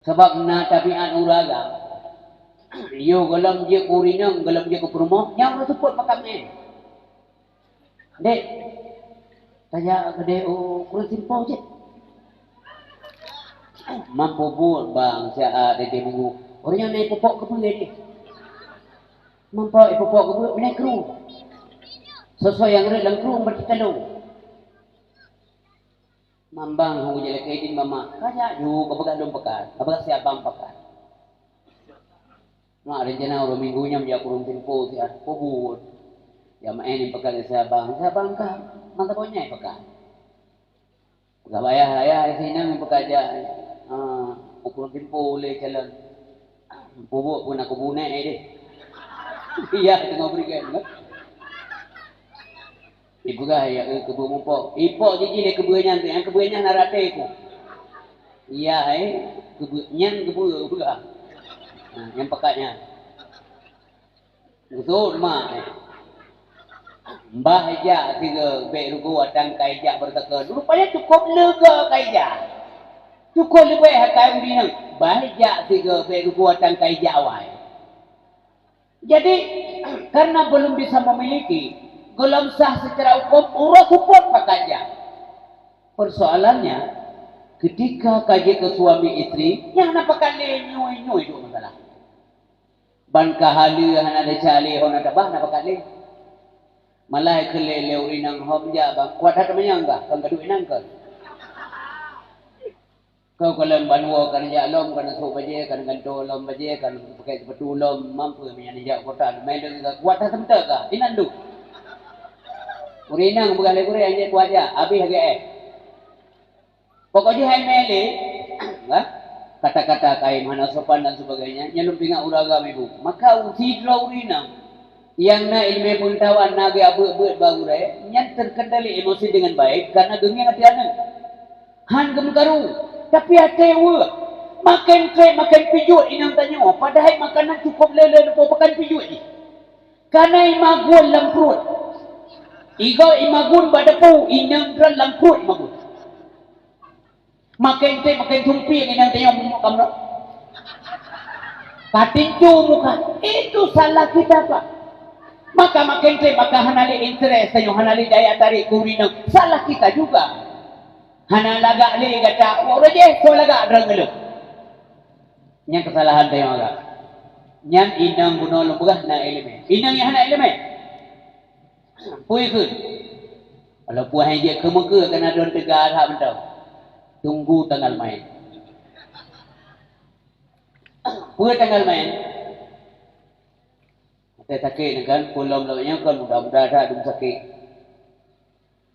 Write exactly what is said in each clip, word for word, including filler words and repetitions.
Sabab na tabiat ureueng agam, yôh gohlom jeuet keu ureueng inong, gohlom jeuet keu peurumoh, nyan ureueng seupôt makam nyan. Dek, tajak keudeh u Krueng Simpo cit. Mampu buet bang siat di minggu. Ureueng nyan na ipupok keubeue deh. Mampu ipupok keubeue, meunan krueng. Sesuai nyang rhot lam krueng berarti talo. Mambang hong jadi kaidin mama, kajak ju ka peugah lom pekan, ka peugah si abang pekan. Mak rencana uroe minggu nyan jak Krueng Simpo siat, peue buet. Ya maén pekan si abang, si abang ka mantap nyai pekan. Peugah bak ayah, "Ayah, di sinan peugah jak, ah, u Krueng Simpo lé calon." Peue buet pun aku bunek eh deh. Iya, teungoh berikan. Ipeugah ya, eh, keubeue mupok. Ipok jih lé keubeue nyan, nyang keubeue nyan na raté ku. Iya, eh, keubeue nyan keubeue peugah. Ha, nyang pekat nyan. Beutôi mak, eh. Mbah jak sigoe bèk rugoe atan kai jak beureukakeun. Rupanya cukup lega kai jak. Cukup leubeh akai ureueng inong. Mbah jak sigoe bèk rugoe atan kai jak awai. Jadi, karena belum bisa memiliki, gohlom sah secara hukum, uroe seupôt pakat jak. Persoalannya, ketika ka jeuet keu suami istri, nyan na pakat lé nyoi-nyoi dua masalah. Ban ka haleue hana desya lé hana tabah na pakat lé. Malah keu lé lé ureueng inong hom jak bang, kuat that manyang gah, kon ka duek inong kon. Keu kalon ban woe kan jak lom, kan sôk bajèe, kan gantoe lom bajèe, kan pakèk seupatu lom, mampu meunyan jak kota, meunan ka kuat that seumeuteuk ka, inan duek. Ureueng inong peugah lé gurèe, "Anjay kuat jak, abéh lagèe éh." Pokok jih hai mè lé, ha? Kata-kata kayém hana sopan dan sebagainya, nyan lôn peuingat ureueng agam ibu. Maka sidroe ureueng inong nyang na ileumèe peungeutahuan na geuh abeuet-beuet bak gurèe, nyan terkendali emosi dengan baik karena geungieng até aneuk. Han geumeukaru, tapi até weueh. Maken trép maken pijuet inong tanyoe, padahai makanan cukup lé-lé lumpah pakan pijuet jih. Kana imagun lam pruet. Igoe imagun bak dapu, inong droen lam pruet imagun. Maken trép maken sumpieng inong tanyoe mumuk kamroe. Ka tintu muka. Itu salah kita, Pak. Maka maken trép maka hana lé interes tanyoe, hana lé daya tarik keu ureueng inong. Salah kita juga. Hana lagak lé gata, ureueng jih soe lagak droen ngeuleuh. Nyan keusalahan tanyoe agam. Nyan inong bunoe lôn peugah na ileumèe. Inong nyang hana ileumèe. Peue kheun? Walaupun hai jeuet keu meukeue keunan droen teuga that mantong. Tunggu tanggal main. Peue tanggal main? Até sakét nyan kan, peue lom-lom nyan kan mudah-mudahan that dum sakét.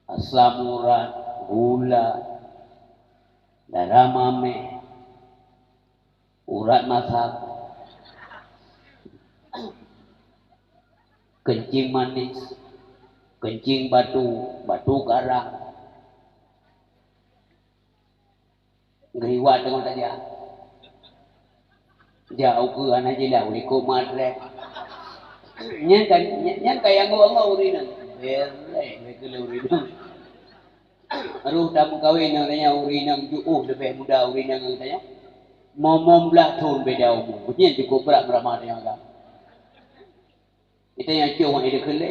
Asam urat, gula, darah mamèh, urat masak, keuncing manis, keuncing batu, batu karang. Geuhiwat deungon tajak. Jak ukeue hana jilau likot matrek. Nyan kan, nyan, nyan ka nyang anggô-anggô ureueng inong. Bereh, bereh keu lé ureueng inong. Roh tameukawen ngon tanyoe ureueng inong jiôh leubeh muda ureueng inong ngon tanyoe. Momom blah thon beda umu. Nyan cukup brat meurama tanyoe agam. Kita nyang cong hai deukeue lé.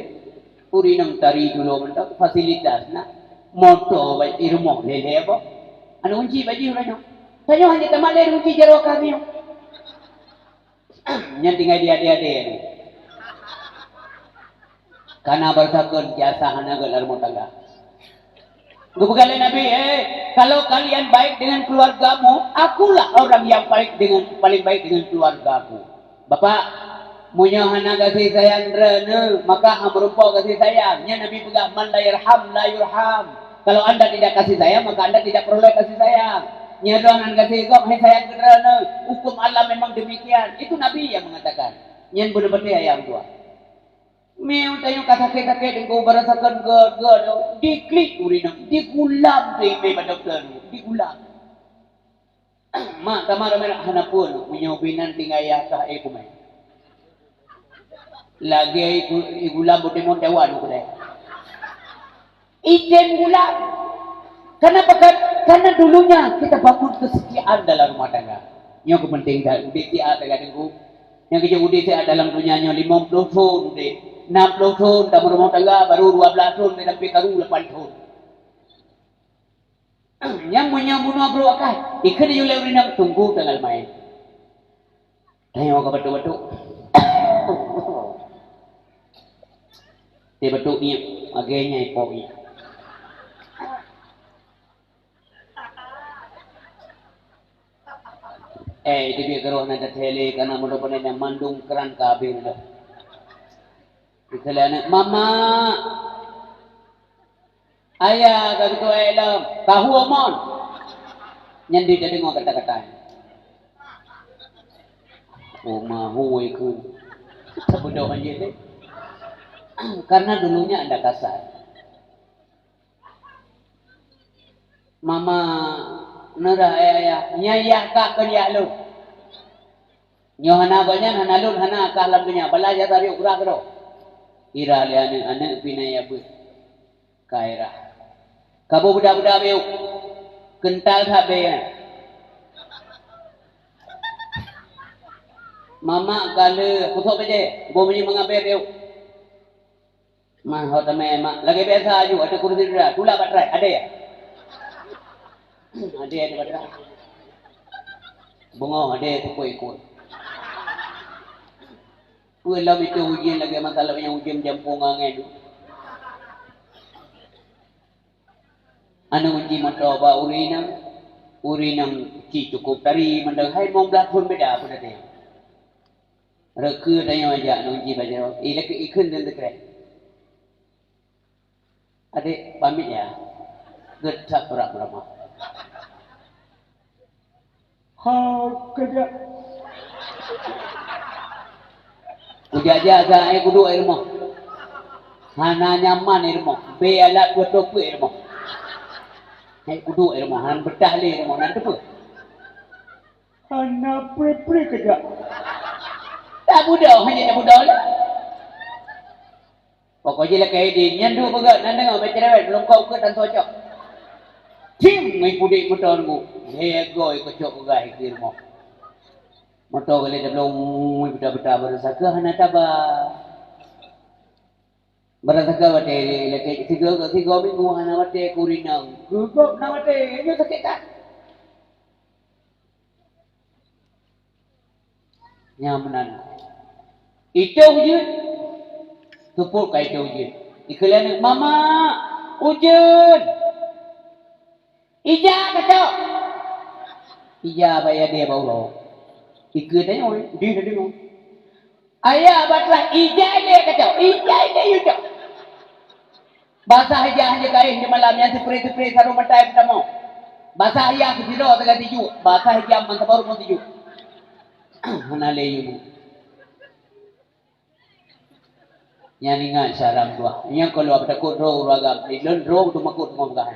Ureueng inong tari tulo mantong, fasilitas na. Moto bak i rumoh lé-lé boh. Aneuk kunci bak jih uroe nyoe. Tanyoe hana tamat lé kunci jaroe kami. Nyan tinggai di adé-adé nyoe. Kana beureusakeun jasa hana gét lam rumoh tangga. Geupeugah lé Nabi, "Eh, kalau kalian baik dengan keluargamu, akulah orang yang baik dengan, paling baik dengan keluargaku." Bapak, meunyoe hana gaséh sayang droeneuh, maka han meurumpok gaséh sayang. Nyan Nabi peugah, "Man la yarham, la yurham." Kalau anda tidak kasih sayang, maka anda tidak peroleh kasih sayang. Nyoe droe hana gaséh gob, hai sayang keu droeneuh. Hukum Allah memang demikian. Itu Nabi yang mengatakan. Nyan beuna patéh ayam tuan. Meu tanyoe ka sakét-sakét deungon barasakan gét-gét, diklik ureueng inong, digulam tu imé bak dokto tu, digulam. Mak, tamah ramé hana pun, meunyoe binan tinggai yah kah, eh, kumai. Lagèe igu-, igulam butimon cawan tu deh. Item gulam. Kenapa kan? Karena dulunya kita bangun kesetiaan dalam rumah tangga. Nyoe keuh peunteng that, udép siat lagèe Teungku. Nyang geujok udép siat dalam donya nyoe limong ploh thon udép. Nam ploh thon tameurumoh tangga, baru dua blah thon sampoe karu lapan thon. Nyang meunyoe bunoe brôk akai, ikheun yue lé ureueng inong, tunggu tanggal maén. Tanyoe ka batuk-batuk. Teubatuk nyan, lagèe nyan ipok nyan. Eh, itu dia keroh nan teuthèe lé, karena mudah-mudahan nyang mandum kran ka habéh dah. Ikheun lé aneuk, "Mama, ayah ka geutuek lom, ka hu mon." Nyan di teudeungoe kata-kata nyan. Oh, ma hu ikheun. Sabodoh anjing tu. Karena dulunya anda kasar. Mama, neurah, eh, ayah, nyan yah kah kon yah lôn. Nyoe hana gobnyan, hana lôn, hana kah lam donya. Bala jasa riôh grah keudroe. Ira lé aneuk-aneuk pih na yah beuet. Ka irah. Ka boh beuda-beuda beuet. Keuntal that bèe nyan. Mama ka lheueh, pusok bèe jih, boh meunyoe meungabèe beuet. Mah, ho tamè, mak. Lagèe biasa aju, ada kursi roda. Tulak bak trai, ada ya? Ada, ada bak trai. Bungong, ada, tupui ikut. Peue lom itu ujian lagèe masalah nyang ujian jampung angèn tu. Aneuk uji moto bak ureueng inong, ureueng inong ci cukup tari mandang hai mong blah phon beda pun ada. Reukeu tanyoe jak ngon ji bajèe, ilakèe ikheun dan teukreh. Adek, pamit ya. Geutak brat beurama. Ha, keujak. Kujak-jak, eh, kuduek i rumoh. Hana nyaman i rumoh. Bèe alat dua topeuek i rumoh. Hai kuduek i rumoh, han beutah lé i rumoh, nan teupeu. Hana pre-pre keujak. Tak budoh, hanya tak budoh lah. Pokok jih lakèe idin, nyan duek peugah, nan deungoe bèk cerewet, meulungkop keu tan cocok. Tim, ngon pudek moto nunggu. Hego ikocok peugah ikeu rumoh. Moto galeh dablong, beuta-beuta barasaka hana taba. Barasaka watèe lakèe sigoe, sigoe minggu hana watèe kurinong. Gugop na watèe, nyoe sakét that. Nyan meunan. Itoh jeuet. Seupôt ka itoh jeuet. Ikheun lé aneuk, "Mama, ujeuen." "Ija kacok." Ija bak yadèe bak uroe. Ikheun tanyoe, dih na deungoe. Ayah bak teulah, "Ija ilèe kacok, ija ilèe yue cok." Basah ija hana kaih di malam nyan sipreh-sipreh sarong matai peutamong. Basah ija keusidroe sagai sijuek, basah ija meusaboh rumoh sijuek. Hana lé yue. Nyan ingat syara meutuah. Nyan kalau apa takut droe ureueng agam. Di lôn droe tu makot teuma peugah.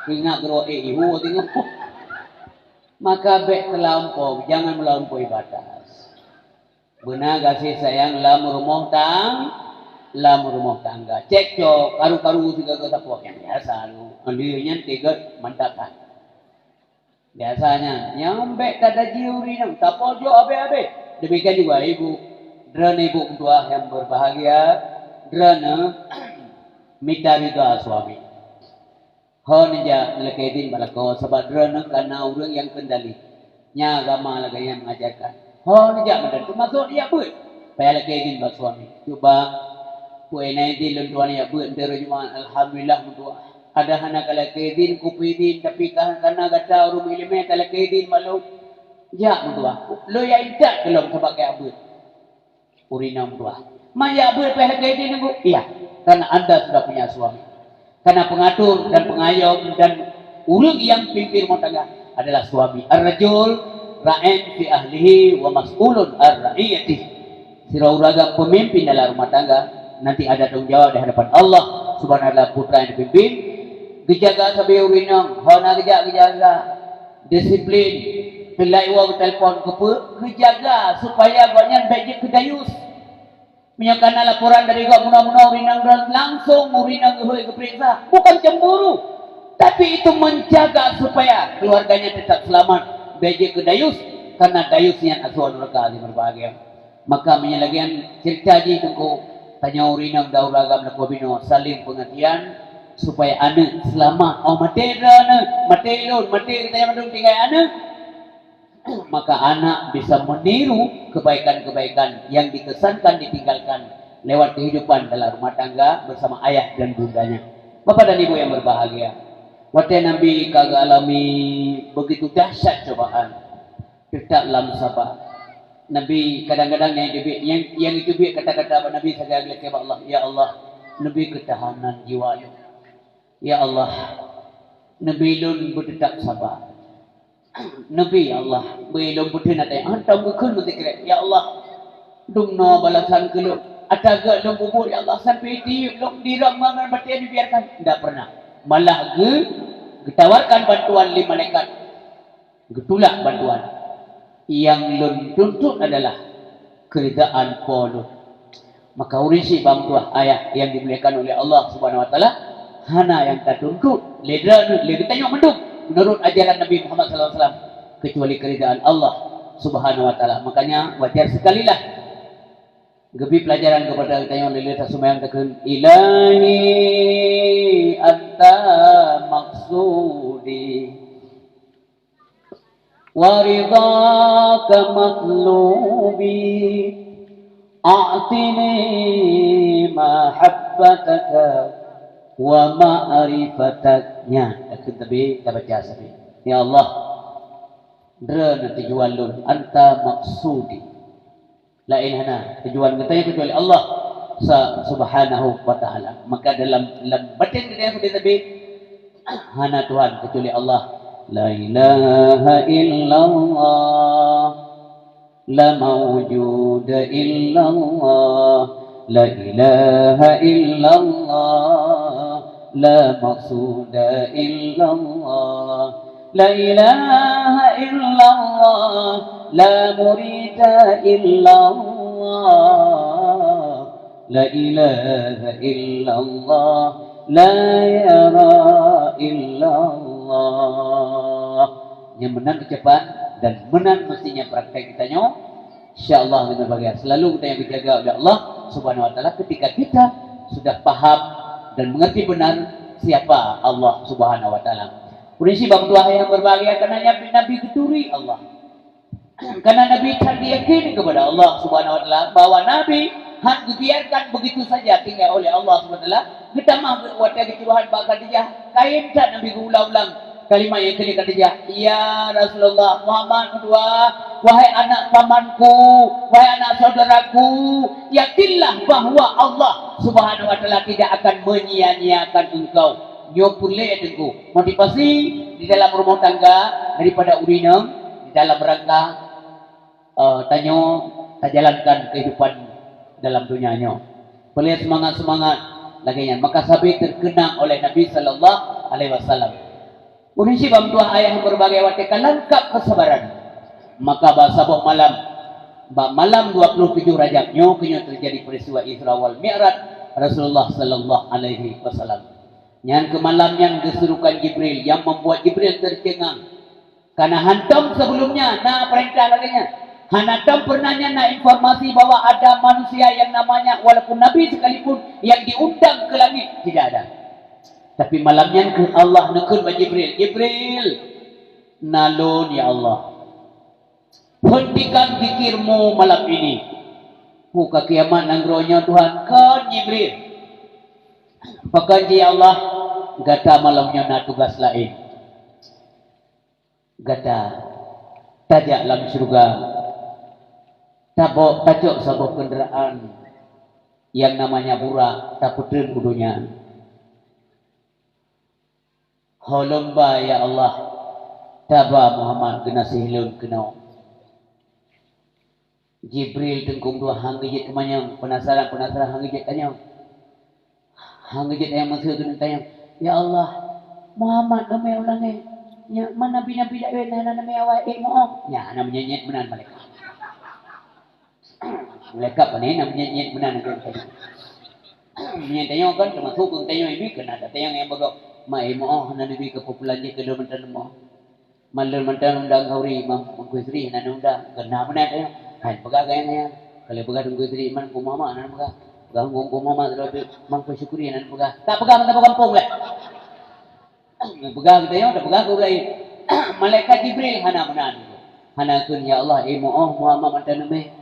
Ingat droe, eh, ihu tengok. Maka bèk terlampau, jangan melampaui batas. Beuna gaséh sayang lam rumoh tang-, lam rumoh tangga. Cekcok, karu-karu sigoe-goe sapoh nyang biasa tu. Andu nyan tiga mantap that. Biasa nyan, nyang bèk tadaji ureueng inong, tapojok habéh-habéh. Demikian juga ibu. Droeneuh ibu meutuah nyang berbahagia, droeneuh mita ridha suami. Ho neujak lakèe idin bak lakoe, sabab droeneuh ka na ureueng nyang kendali. Nyan agama lagèe nyang mengajarkan. Ho neujak meunan, teumasok neujak beuet. Payah lakèe idin bak suami. Cuba, peue na idin lôn tuan jak beuet, enteuk Jumat, alhamdulillah meutuah. Ada hana ka lakèe idin, kupeue idin, tapi ka, kana gata ureueng meuileumèe ka lakèe idin bak lôn. Jak meutuah. Lôn jak intat keu lôn sabab kajak beuet. Ureueng inong meutuah. Man jak beuet payah lakèe idin nunggu? Iya, karena anda sudah punya suami. Karena pengatur dan pengayom dan ureueng nyang pimpin rumah tangga adalah suami. Ar-rajul ra'in fi ahlihi wa mas'ulun ar ra'iyatih. Sidroe ureueng agam pemimpin dalam rumah tangga, nanti ada tanggung jawab di hadapan Allah Subhanahu wa Taala putra yang dipimpin. Geujaga sabe ureueng inong, hana geujak geujaga. Disiplin. Teulai woe geutelepon keupeue, geujaga supaya gobnyan bèk jeuet keu dayus. Meunyoe kana laporan dari gob meunoe-meunoe ureueng inong, langsung ureueng inong geuhôi geupeuriksa. Bukan cemburu, tapi itu menjaga supaya keluarganya tetap selamat. Bék jeuet keu dayus, karena dayus nyan asoe nuraka, hadirin berbahagia. Maka meunyoe lagée nyan ceurita jih Teungku, tanyoe ureueng inong dan ureueng agam lakoe binoe saling pengertian, supaya aneuëk seulamat. Oh, maté droeneuh, maté lôn, maté geutanyoe mandum tinggai aneuëk, maka anak bisa meniru kebaikan-kebaikan yang dikesankan ditinggalkan lewat kehidupan dalam rumah tangga bersama ayah dan bundanya. Bapak dan Ibu yang berbahagia, watée Nabi ka geualami begitu dahsyat cobaan, teutap lam saba. Nabi kadang-kadang nyang jiteubiet, nyang, nyang jiteubiet kata-kata bak Nabi sagai geulakée bak Allah, "Ya Allah, neubi keutahanan jiwa lôn. Ya Allah, neubi lôn beuteutap saba. Neubi, ya Allah, bri lôn beuteun até." Hantom geukheun meusikrek, "Ya Allah, dum noe balasan keu lôn. Ata gét lôn peubuet, ya Allah, sampai tiep lôn direm ngon batée dibiarkan." Tidak pernah. Malah geu-, geutawarkan bantuan lé malaikat. Geutulak bantuan. Nyang lôn tuntut adalah keuridaan Po lôn. Maka ureueng syiek bak meutuah ayah nyang dimuliakan oleh Allah Subhanahu wa Taala, hana nyang tatuntut lé droeneuh, lé geutanyoe mandum, meunurot ajaran Nabi Muhammad sallallahu alaihi wasallam, kecuali keuridaan Allah Subhanahu wa Taala. Makanya wajar sekalilah geubi pelajaran kepada geutanyoe lé lheueh seumayang takheun, "Ilahi anta maksudi, wa ridhaka matlubi, a'tini mahabbataka wa ma'rifatak." Nyan, takheun tabi, tabaca sabe. "Ya Allah, Droeneuh tujuan lôn, anta maksudi." Laén hana, tujuan geutanyoe kecuali Allah sa-, Subhanahu wa Ta'ala. Maka dalam, lam batén geutanyoe sabe-sabe, hana Tuhan kecuali Allah. La ilaha illallah, la maujuda illallah, la ilaha illallah, la maqsuda illallah. La ilaha illallah, la murida illallah. La ilaha illallah, la yara illallah. Nyang meunan ucapan dan meunan mestinya praktek geutanyoe. Insya Allah, dengan bahagia selalu kita yang dijaga oleh Allah Subhanahu wa Taala ketika kita sudah paham dan mengerti benar siapa Allah Subhanahu wa Taala. Kondisi bang tuah yang berbahagia, karena Nabi, Nabi geturi Allah. Karena Nabi that yakin kepada Allah Subhanahu wa Taala bahwa Nabi hana dibiarkan begitu saja tinggal oleh Allah Subhanahu wa Taala. Geutamah watée geucurhat bak Khadijah, kayém that Nabi geuulang-ulang kalimat nyang keu Khadijah, "Ya Rasulullah, Muhammad meutuah, wahai anak pamanku, wahai anak saudaraku, yakinlah bahwa Allah Subhanahu wa Taala tidak akan menyia-nyiakan engkau." Nyoe peureulée Teungku, motivasi di dalam rumah tangga daripada ureueng inong di dalam rangka eh, tanyoe tajalankan kehidupan dalam dunia nyoe. Peureulée seumangat-seumangat lagée nyan. Maka sabe teukeunang oleh Nabi sallallahu alaihi wasallam. Ureueng syiek bak meutuah ayah berbagai watée ka langkab keusabaran. Maka bak saboh malam, bak malam dua puluh tujuh Rajab nyoe, keu nyoe terjadi peristiwa Isra wal Mi'raj Rasulullah sallallahu alaihi wasallam. Nyan keu malam nyan geusuruhkan Jibril, yang membuat Jibril tercengang. Karena hantom sebelumnya na perintah lagée nyan. Hana tom pernah nyan na informasi bahwa ada manusia yang namanya, walaupun nabi sekalipun, yang diundang ke langit, tidak ada. Tapi malam nyan keu Allah neukheun bak Jibril, "Jibril, na lôn, ya Allah. Hentikan zikirmu malam ini." Muka kiamat nanggroe nyoe Tuhan, kon Jibril. Pakon jih, "Ya Allah, gata malam nyoe na tugas laén. Gata tajak lam syeuruga, tabok, tacok saboh keundaraan yang namanya burak, tapeuteun u donya. Ho lom ba, ya Allah, taba Muhammad geunaséh lôn keunoe." Jibril teungku dua hang geujeuet keumanyong, penasaran-penasaran hang geujeuet tanyong. Hang geujeuet tanyong meuseu keuneuk tanyong, "Ya Allah, Muhammad leumé u langét. Nyan man nabi-nabi laén hana leumé awai ék meu-oh." Nyan hana meunyenyet meunan malaikat. Malaikat pane na meunyenyet meunan keu tanyong. Meunyoe tanyong kan teumasuk keu tanyong ibi keu na tanyong nyang beugok. Mak ék meu-oh hana nabi keu pupulan jih keu lôn mantong meu-oh. Man lôn mantong undang khauri, Mam-, Teungku Yusri hana undang. Keu na meunan, eh. Hai, peugah keu nyang nyan. Kalau peugah Teungku Yusri, man Teungku Muhammad hana peugah. Peugah Teungku Muhammad, kalau tu Mam Teungku Syukri hana peugah. Tak peugah mantong kampung lah. Peugah geutanyoe, tak peugah keu ureueng laén. Malaikat Jibril hana meunan. Hana kheun, "Ya Allah, eh, meu'oh Muhammad mantong neumeh."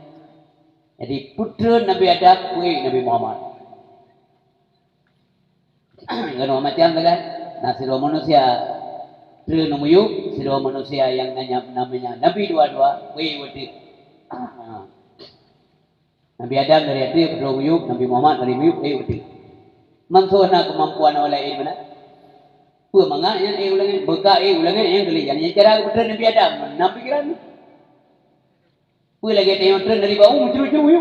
Jadi, peue treun Nabi Adam, peue Nabi Muhammad. Ngon macam lagèe na sidroe manusia treun u miyueb, sidroe manusia nyang nanya-, namanya Nabi dua-dua, wéh udép. Nabi Adam dari ateueh treun u miyueb, Nabi Muhammad dari miyueb, wéh udép. Mansoh na keumampuan awak laén meunan. Peue mangat nyan éh u langét, beuka éh u langét nyang geulian. Nyan cara geupeutreun Nabi Adam, na pikiran. Peue lagèe tanyoe treun dari bak u meucru-cru yue.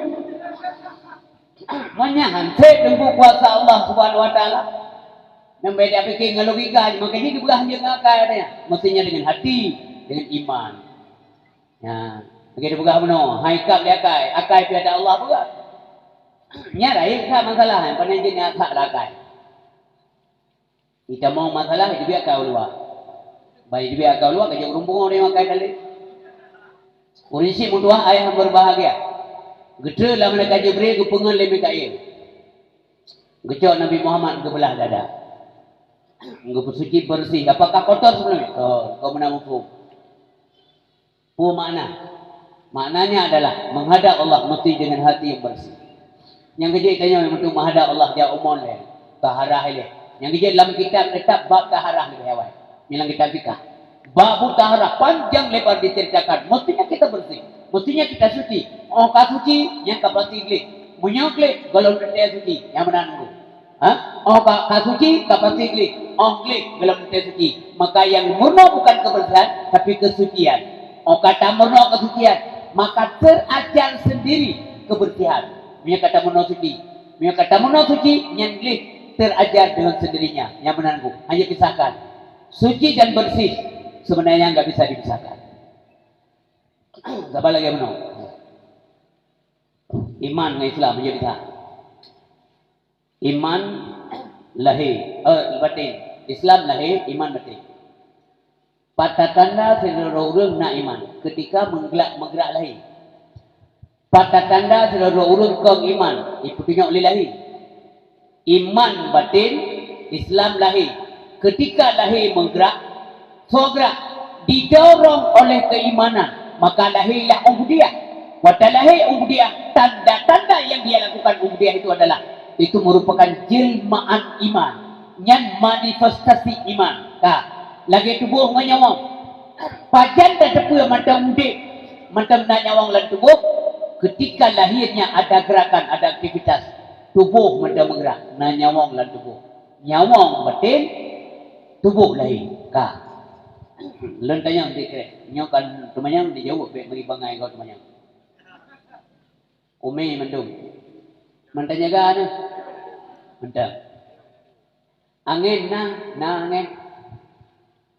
Meunyoe han sép teungku kuasa Allah Subhanahu wa Taala, nyang beda pikir ngon logika, maka jih geupeugah hanjeuet ngon akai, katanya. Mestinya dengan hati, dengan iman. Ya, lagèe geupeugah bunoe, hai kap lé akai, akai pih ada Allah peugah. Nyan rayeuk that masalah, pandai jeuet nyan that akai. Itamong masalah, jeuet akai u luwa. Ban jeuet akai u luwa, ka jeuet ureueng pungo deungon akai tali. Ureueng syiek meutuah ayah yang berbahagia. Geutreun lam malaikat Jibril, geupeungeut lé Mikail. Geucok Nabi Muhammad, geubeulah dada. Geupeusuci beureuséh. Apakah kotor sebelum nyoe? Oh, kau meunan muphom. Peue makna? Maknanya adalah menghadap Allah mesti dengan hati yang bersih. Nyang keujeuet tanyoe untuk menghadap Allah jak umon lé, taharah ilée. Nyang keujeuet lam kitab, kitab bab taharah leubeh awai. Nyoe lam kitab fikah. Bab taharah panjang lebar diceritakan. Mestinya kita bersih. Mestinya kita suci. Oh ka suci, nyang ka pasti gleh. Meunyoe gleh, gohlom teuntée suci. Nyang meunan nunggu. Ha? Oh ka, ka suci, ka pasti gleh. Oh gleh, gohlom teuntée suci. Maka yang murno bukan kebersihan, tapi kesucian. Oh ka tamurno kesucian, maka terajar sendiri kebersihan. Meunyoe ka tamurno suci. Meunyoe ka tamurno suci, nyan gleh terajar dengan sendirinya. Nyang meunan nunggu. Hanya pisahkan. Suci dan bersih sebenarnya enggak bisa dipisahkan. Saban lagèe meunoe. Iman ngon Islam menjadi sah. Iman lahé, eh, batin. Islam lahé, iman batin. Pat tatanda sidroe ureueng na iman, keutika meugeulak, meugerak lahé. Pat tatanda sidroe ureueng kong iman, ipeutunyok lé lahé. Iman batin, Islam lahé. Keutika lahé meugerak, soe gerak, didorong oleh keimanan, maka lahélah ubudiyah. Watée lahé ubudiyah, tanda-tanda yang dia lakukan ubudiyah itu adalah, itu merupakan jelmaan iman. Nyan manifestasi iman. Ka, lagée tuboh ngon nyawöng. Pajan tateupeue mantong udeb, mantong na nyawöng lam tuboh? Keutika lahé nyan ada geurakan, ada aktivitas. Tuboh mantong meugerak, na nyawöng lam tuboh. Nyawöng batin, tuboh lahé. Ka. Lôn tanyong dikeue. Nyoe kan teumanyong dijaweueb bék meuri bangai gob teumanyong. Umi mandum. Mantong jaga na. Mantong. Angén na, na angén.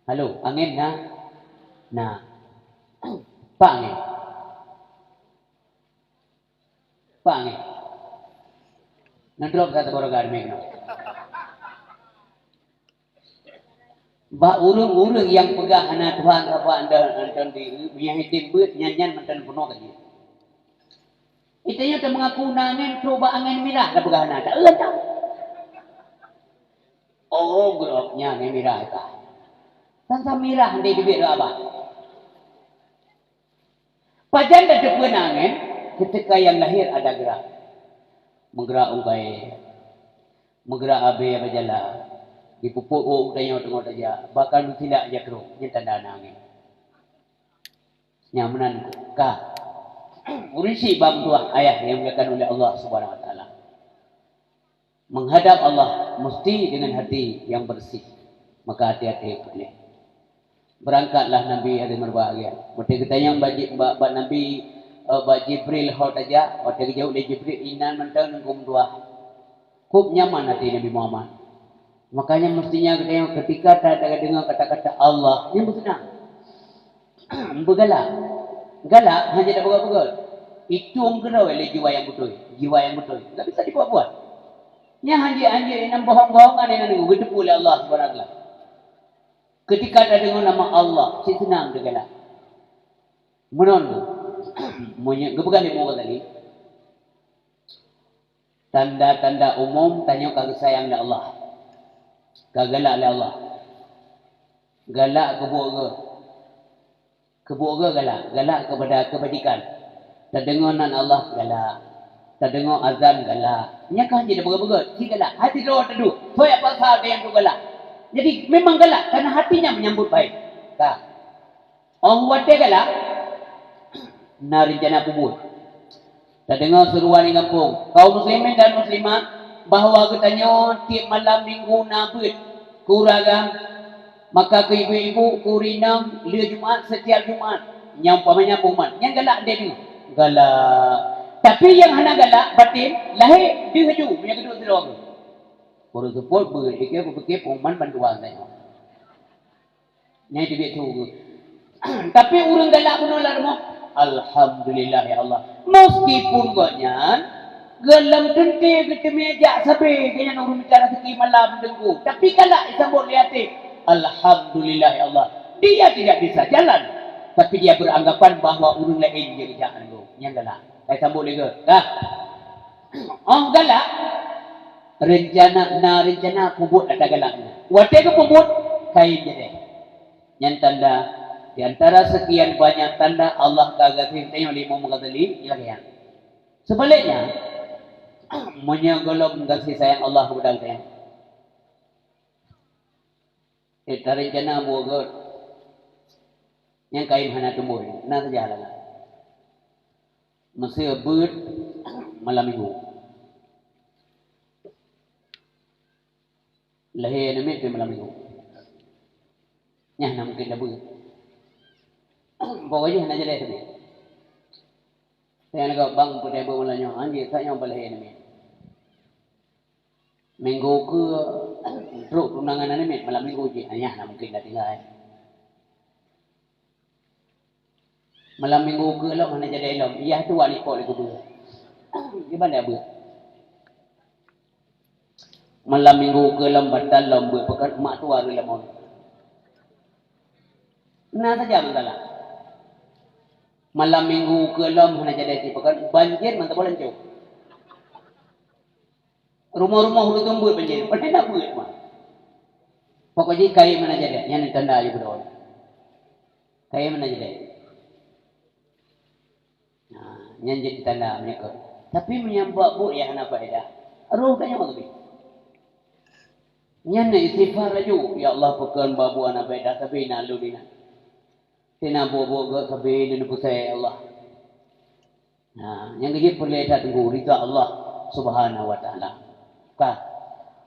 Halo, angén na? Na. Pak angén. Pak angén. Nang drop satu borogan mik no. Bak ureuëng-ureuëng nyang peugah hana Tuhan saban anda nonton di meunyoe item beuet nyan-nyan mantong peunoh ka jih. Itanyoe teumeungaku na angén trok bak angén mirah dah peugah hana, tak eu tau. Oh, grob nyan angén mirah ka. Sang-sang mirah hana teubiet lé abah. Pajan tateupeue na angén, ketika yang lahir ada gerak. Meugerak ungkai, meugerak abée bajalan, dipupuk u tanyoe teungoh tajak, bahkan meusilak jak trok, nyan tanda na angén. Nyang meunan ka. Ureuëng syiek bak meutuah ayah yang dimuliakan oleh Allah Subhanahu Wa Taala. Menghadap Allah mesti dengan hati yang bersih. Maka hati-hati peugleh. Berangkatlah Nabi hari meureubahagia. Watée geutanyong bak, bak, bak Nabi, eh, bak Jibril ho tajak, watée geujaweueb lé Jibril, inan mantong nunggu meutuah. Kub nyaman hati Nabi Muhammad. Makanya mestinya geutanyoe ketika ta-, tadeungoe kata-kata Allah, nyan beuseunang. Beugalak. Galak hana tapeugah-peugah. Itu keudroe lé jiwa nyang beutôi, jiwa nyang beutôi. Enggak bisa dibuat-buat. Nyan hanjeuet-hanjeuet nyang bohong-bohongan nyang geuteupeue lé Allah Subhanahu wa Taala. Keutika tadeungoe nama Allah, cit seunang teugalak. Meunan, meunyoe geupeugah lé Imam Ghazali, tanda-tanda umum tanyoe ka geusayang lé Allah, ka galak lé Allah. Galak keu buet geuh, keu buet geuh galak, galak keupada keubajikan. Tadeungoe nan Allah galak, tadeungoe azan galak. Nyan ka jeuet beugét-beugét, cit galak. Hati droe taduek, soe nyang paksa nyang tu galak. Jadi memang galak, karena hati nyan menyambut baik. Ka. Óh watée galak, na reuncana peubuet. Tadeungoe seuruan di gampông, kaum muslimin dan muslimat, bahwa geutanyoe tieb malam minggu na beuet keu ureueng agam, maka keu ibu-ibu, keu ureueng inong, lheueh Jumat, setiap Jumat, nyang umpamanya peumat, nyang galak deh tu. Galak. Tapi nyang hana galak batin, lahé deuh ju, meunyoe geuduek sidroe. Ureueng seupôt beuet, ikeu kupike peumat bantuan tanyoe. Nyan teubiet su geuh. Tapi ureueng galak bunoe lam rumoh, "Alhamdulillah, ya Allah." Meskipun gobnyan gohlom teuntée geuteumé jak sabe, gobnyan ureueng mita raseuki malam teungku, tapi galak jisambot lé até, "Alhamdulillah, ya Allah." Dia tidak bisa jalan, tapi dia beranggapan bahwa ureueng laén jeuet jak nanggroe. Nyan galak. Ka jisambot lé geuh. Dah. Óh galak, reuncana, na reuncana peubuet ata galak nyan. Watée geupeubuet, kayém jadéh. Nyan tanda, di antara sekian banyak tanda Allah ka gaséh tanyoe lé Imam Ghazali, nyan lagée nyan. Seubaliknya, meunyoe gohlom gaséh sayang Allah keupada geutanyoe, eh, tareuncana buet gét, nyang kayém hana teumbôi, na saja halangan. Meusé beuet malam minggu. Lahé aneuk miet pih malam minggu. Nyan hana mungken tabeuet. Pokoknya hana jaleh sabe. Nyang lagak bang peudeh beuet malam nyoe, anjing sak nyoe balahé aneuk miet. Minggu keu trok tunangan aneuk miet, malam minggu jih, nyan hana mungken dah tinggai. Malam minggu keu lom hana jadi lom, iyah tu wak lipok lé kubu. Di mana beuet? Malam minggu keu lom batal lom beuet, peugah mak tuha reuloh mon. Na saja masalah. Malam minggu keu lom hana jadi si peugah banjir mantap bolan cok. Rumoh-rumoh ureueng teumbeuet banjir, padahai na beuet mah. Pokok jih kayém hana jadi, nyan tanda ayu beudôh. Kayém hana jadi. Nah, nyan jadi tanda meunyoe. Tapi meunyoe bak buet nyang hana faedah, roh tanyoe leubeh. Nyan na istighfar laju, "Ya Allah, pakon bak buet hana faedah, sabe na lôn inan. Tena buet-buet gét sabe lôn peusai, ya Allah." Nah, nyang keujeuet peureulée that teungku, ridha Allah Subhanahu wa Taala. Ka.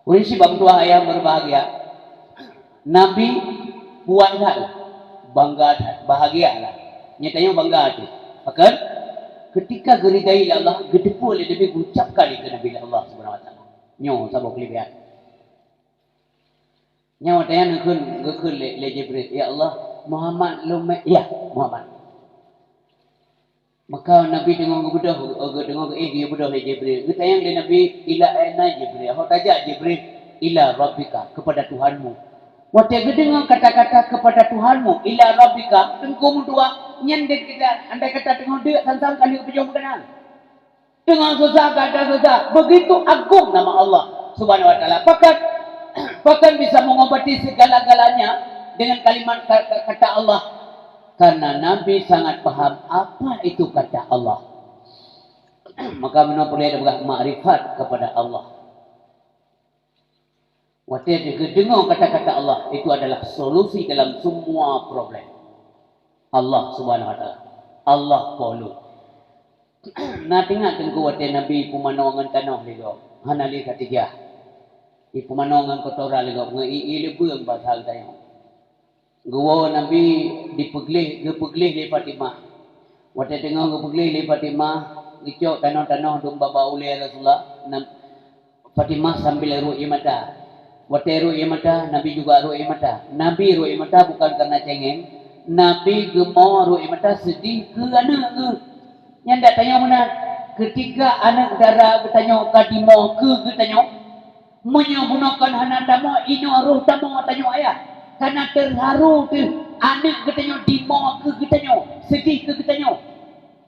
Ureueng sibak meutuah ayah berbahagia. Nabi puas that, bangga that, bahagia lah. Nyatanya bangga tu. Bahkan, ketika geuridai lé Allah, geuteupeue lé Nabi geucapkan lé Nabi lé Allah Subhanahu wa Taala. Nyoe saboh keulebihan. Nyoe watée nyan geukheun, geukheun lé, lé Jibril, "Ya Allah, Muhammad lôn mé-," "Ya, Muhammad." Maka Nabi teungoh geubeudôh, geu-, teungoh geuéh geubeudôh lé Jibril. Geutanyong lé Nabi, "Ila aina Jibril?" "Ho tajak Jibril?" "Ila rabbika, kepada Tuhanmu." Watée geudeungoe kata-kata "kepada Tuhanmu", "ila rabbika", teungku meutuah, nyan deuh kita, andai kata teungoh deuk sang-sang ka lheueh beujeuet meukeunong. Dengan susah, keadaan susah. Begitu agung nama Allah Subhanahu wa Taala. Bahkan, bahkan bisa mengobati segala-galanya dengan kalimat ka-, ka-, kata Allah. Karena Nabi sangat paham apa itu kata Allah. Maka meunan peureulée peugah makrifat kepada Allah. Watée geudeungoe kata-kata Allah, itu adalah solusi dalam semua problem. Allah Subhanahu wa Taala. Allah po lôn. Na teuingat teungku watée Nabi ipumanö ngon tanoh lé gob, hana lé Khadijah. Ipumanö ngon kotoran lé gob, ngon ié leubeueng basa geutanyoe. Geuwoe Nabi dipeugleh, geupeugleh lé Fatimah. Watée teungoh geupeugleh lé Fatimah, geucok tanoh-tanoh dum bak ulée Rasulullah, na-, Fatimah sambil rhot ié mata. Watée rhot ié mata, Nabi juga rhot ié mata. Nabi rhot ié mata bukan karena cengeng, Nabi geumo rhot ié mata seudeh keu aneuëk geuh. Nyan dak tanyoe meunan, keutika aneuëk dara geutanyoe ka dimo keu geutanyoe, meunyoe bunoe kon hana tamong, inoe roh tamong tanyoe ayah. Karena terharu teuh aneuk geutanyoe dimoe keu geutanyoe, sedih keu geutanyoe.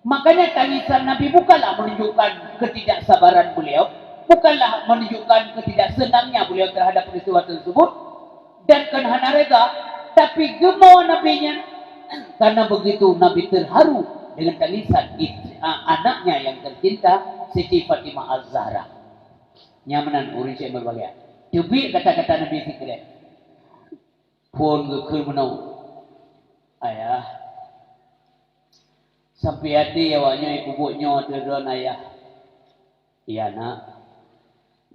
Makanya tangisan Nabi bukanlah menunjukkan ketidaksabaran beliau, bukanlah menunjukkan ketidaksenangnya beliau terhadap peristiwa tersebut, dan kon hana reda, tapi geumoe Nabi nyan karena begitu Nabi terharu dengan tangisan istri, a, anaknya yang tercinta, Siti Fatimah Az-Zahra. Nyan meunan ureueng syek berbahagia. Teubiet kata-kata Nabi sikrek. Phon geukheun meunoe, "Ayah, sampai até awaknyoe ipeubuet nyoe ateueh droeneuh, Ayah." "Iya, Nak.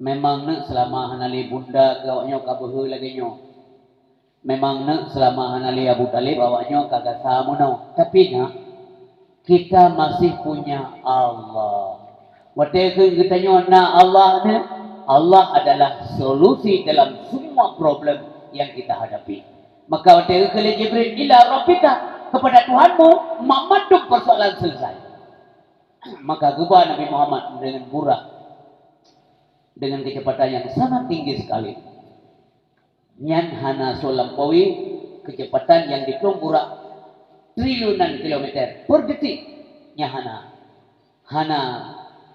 Memang, Nak, seulama hana lé bunda keu awaknyoe ka beuhe lagée nyoe. Memang, Nak, seulama hana lé Abu Thalib awaknyoe ka gasa meunoe. Tapi, Nak, kita masih punya Allah." Watée keu geutanyoe na Allah nyan, Allah adalah solusi dalam semua problem yang kita hadapi. Maka watée geukheun lé Jibril, "Ila rabbika, kepada Tuhanmu, mandum persoalan selesai." Maka geuba Nabi Muhammad dengan burak, dengan kecepatan yang sangat tinggi sekali. Nyan hana soe lampaui keuceupatan nyang jitueng burak triliunan kilometer per detik. Nyan hana, hana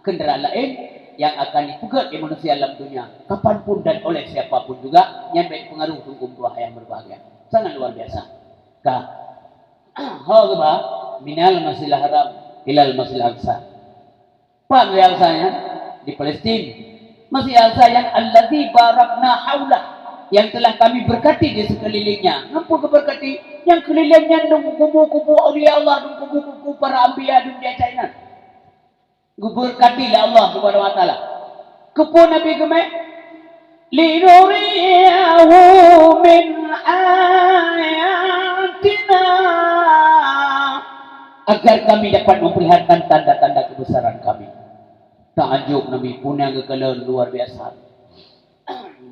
kendaraan laén nyang akan jipeugét lé manusia lam donya kapanpun dan oleh siapapun juga. Nyan bék peungaruh teungku meutuah nyang berbahagia. Sangat luar biasa. Ka. Ho geuba, minal Masjidil Haram ilal Masjidil Aqsa. Pat Masjid Aqsa nyan? Di Palestin. Masjid Aqsa nyan, "Allazi barakna haulah," yang telah Kami berkati di sekelilingnya. Napa geuberkati? Nyang keulileng nyan dong kubu-kubu aulia Allah, dong kubu-kubu para anbiya, dong di ateueh nyan. Geuberkati lé Allah Subhanahu wa Taala. Keupeue Nabi geumé? "Linuriyahu min ayatina," agar Kami dapat memperlihatkan tanda-tanda kebesaran Kami. Takjub Nabi, peue nyang geukalon luar biasa.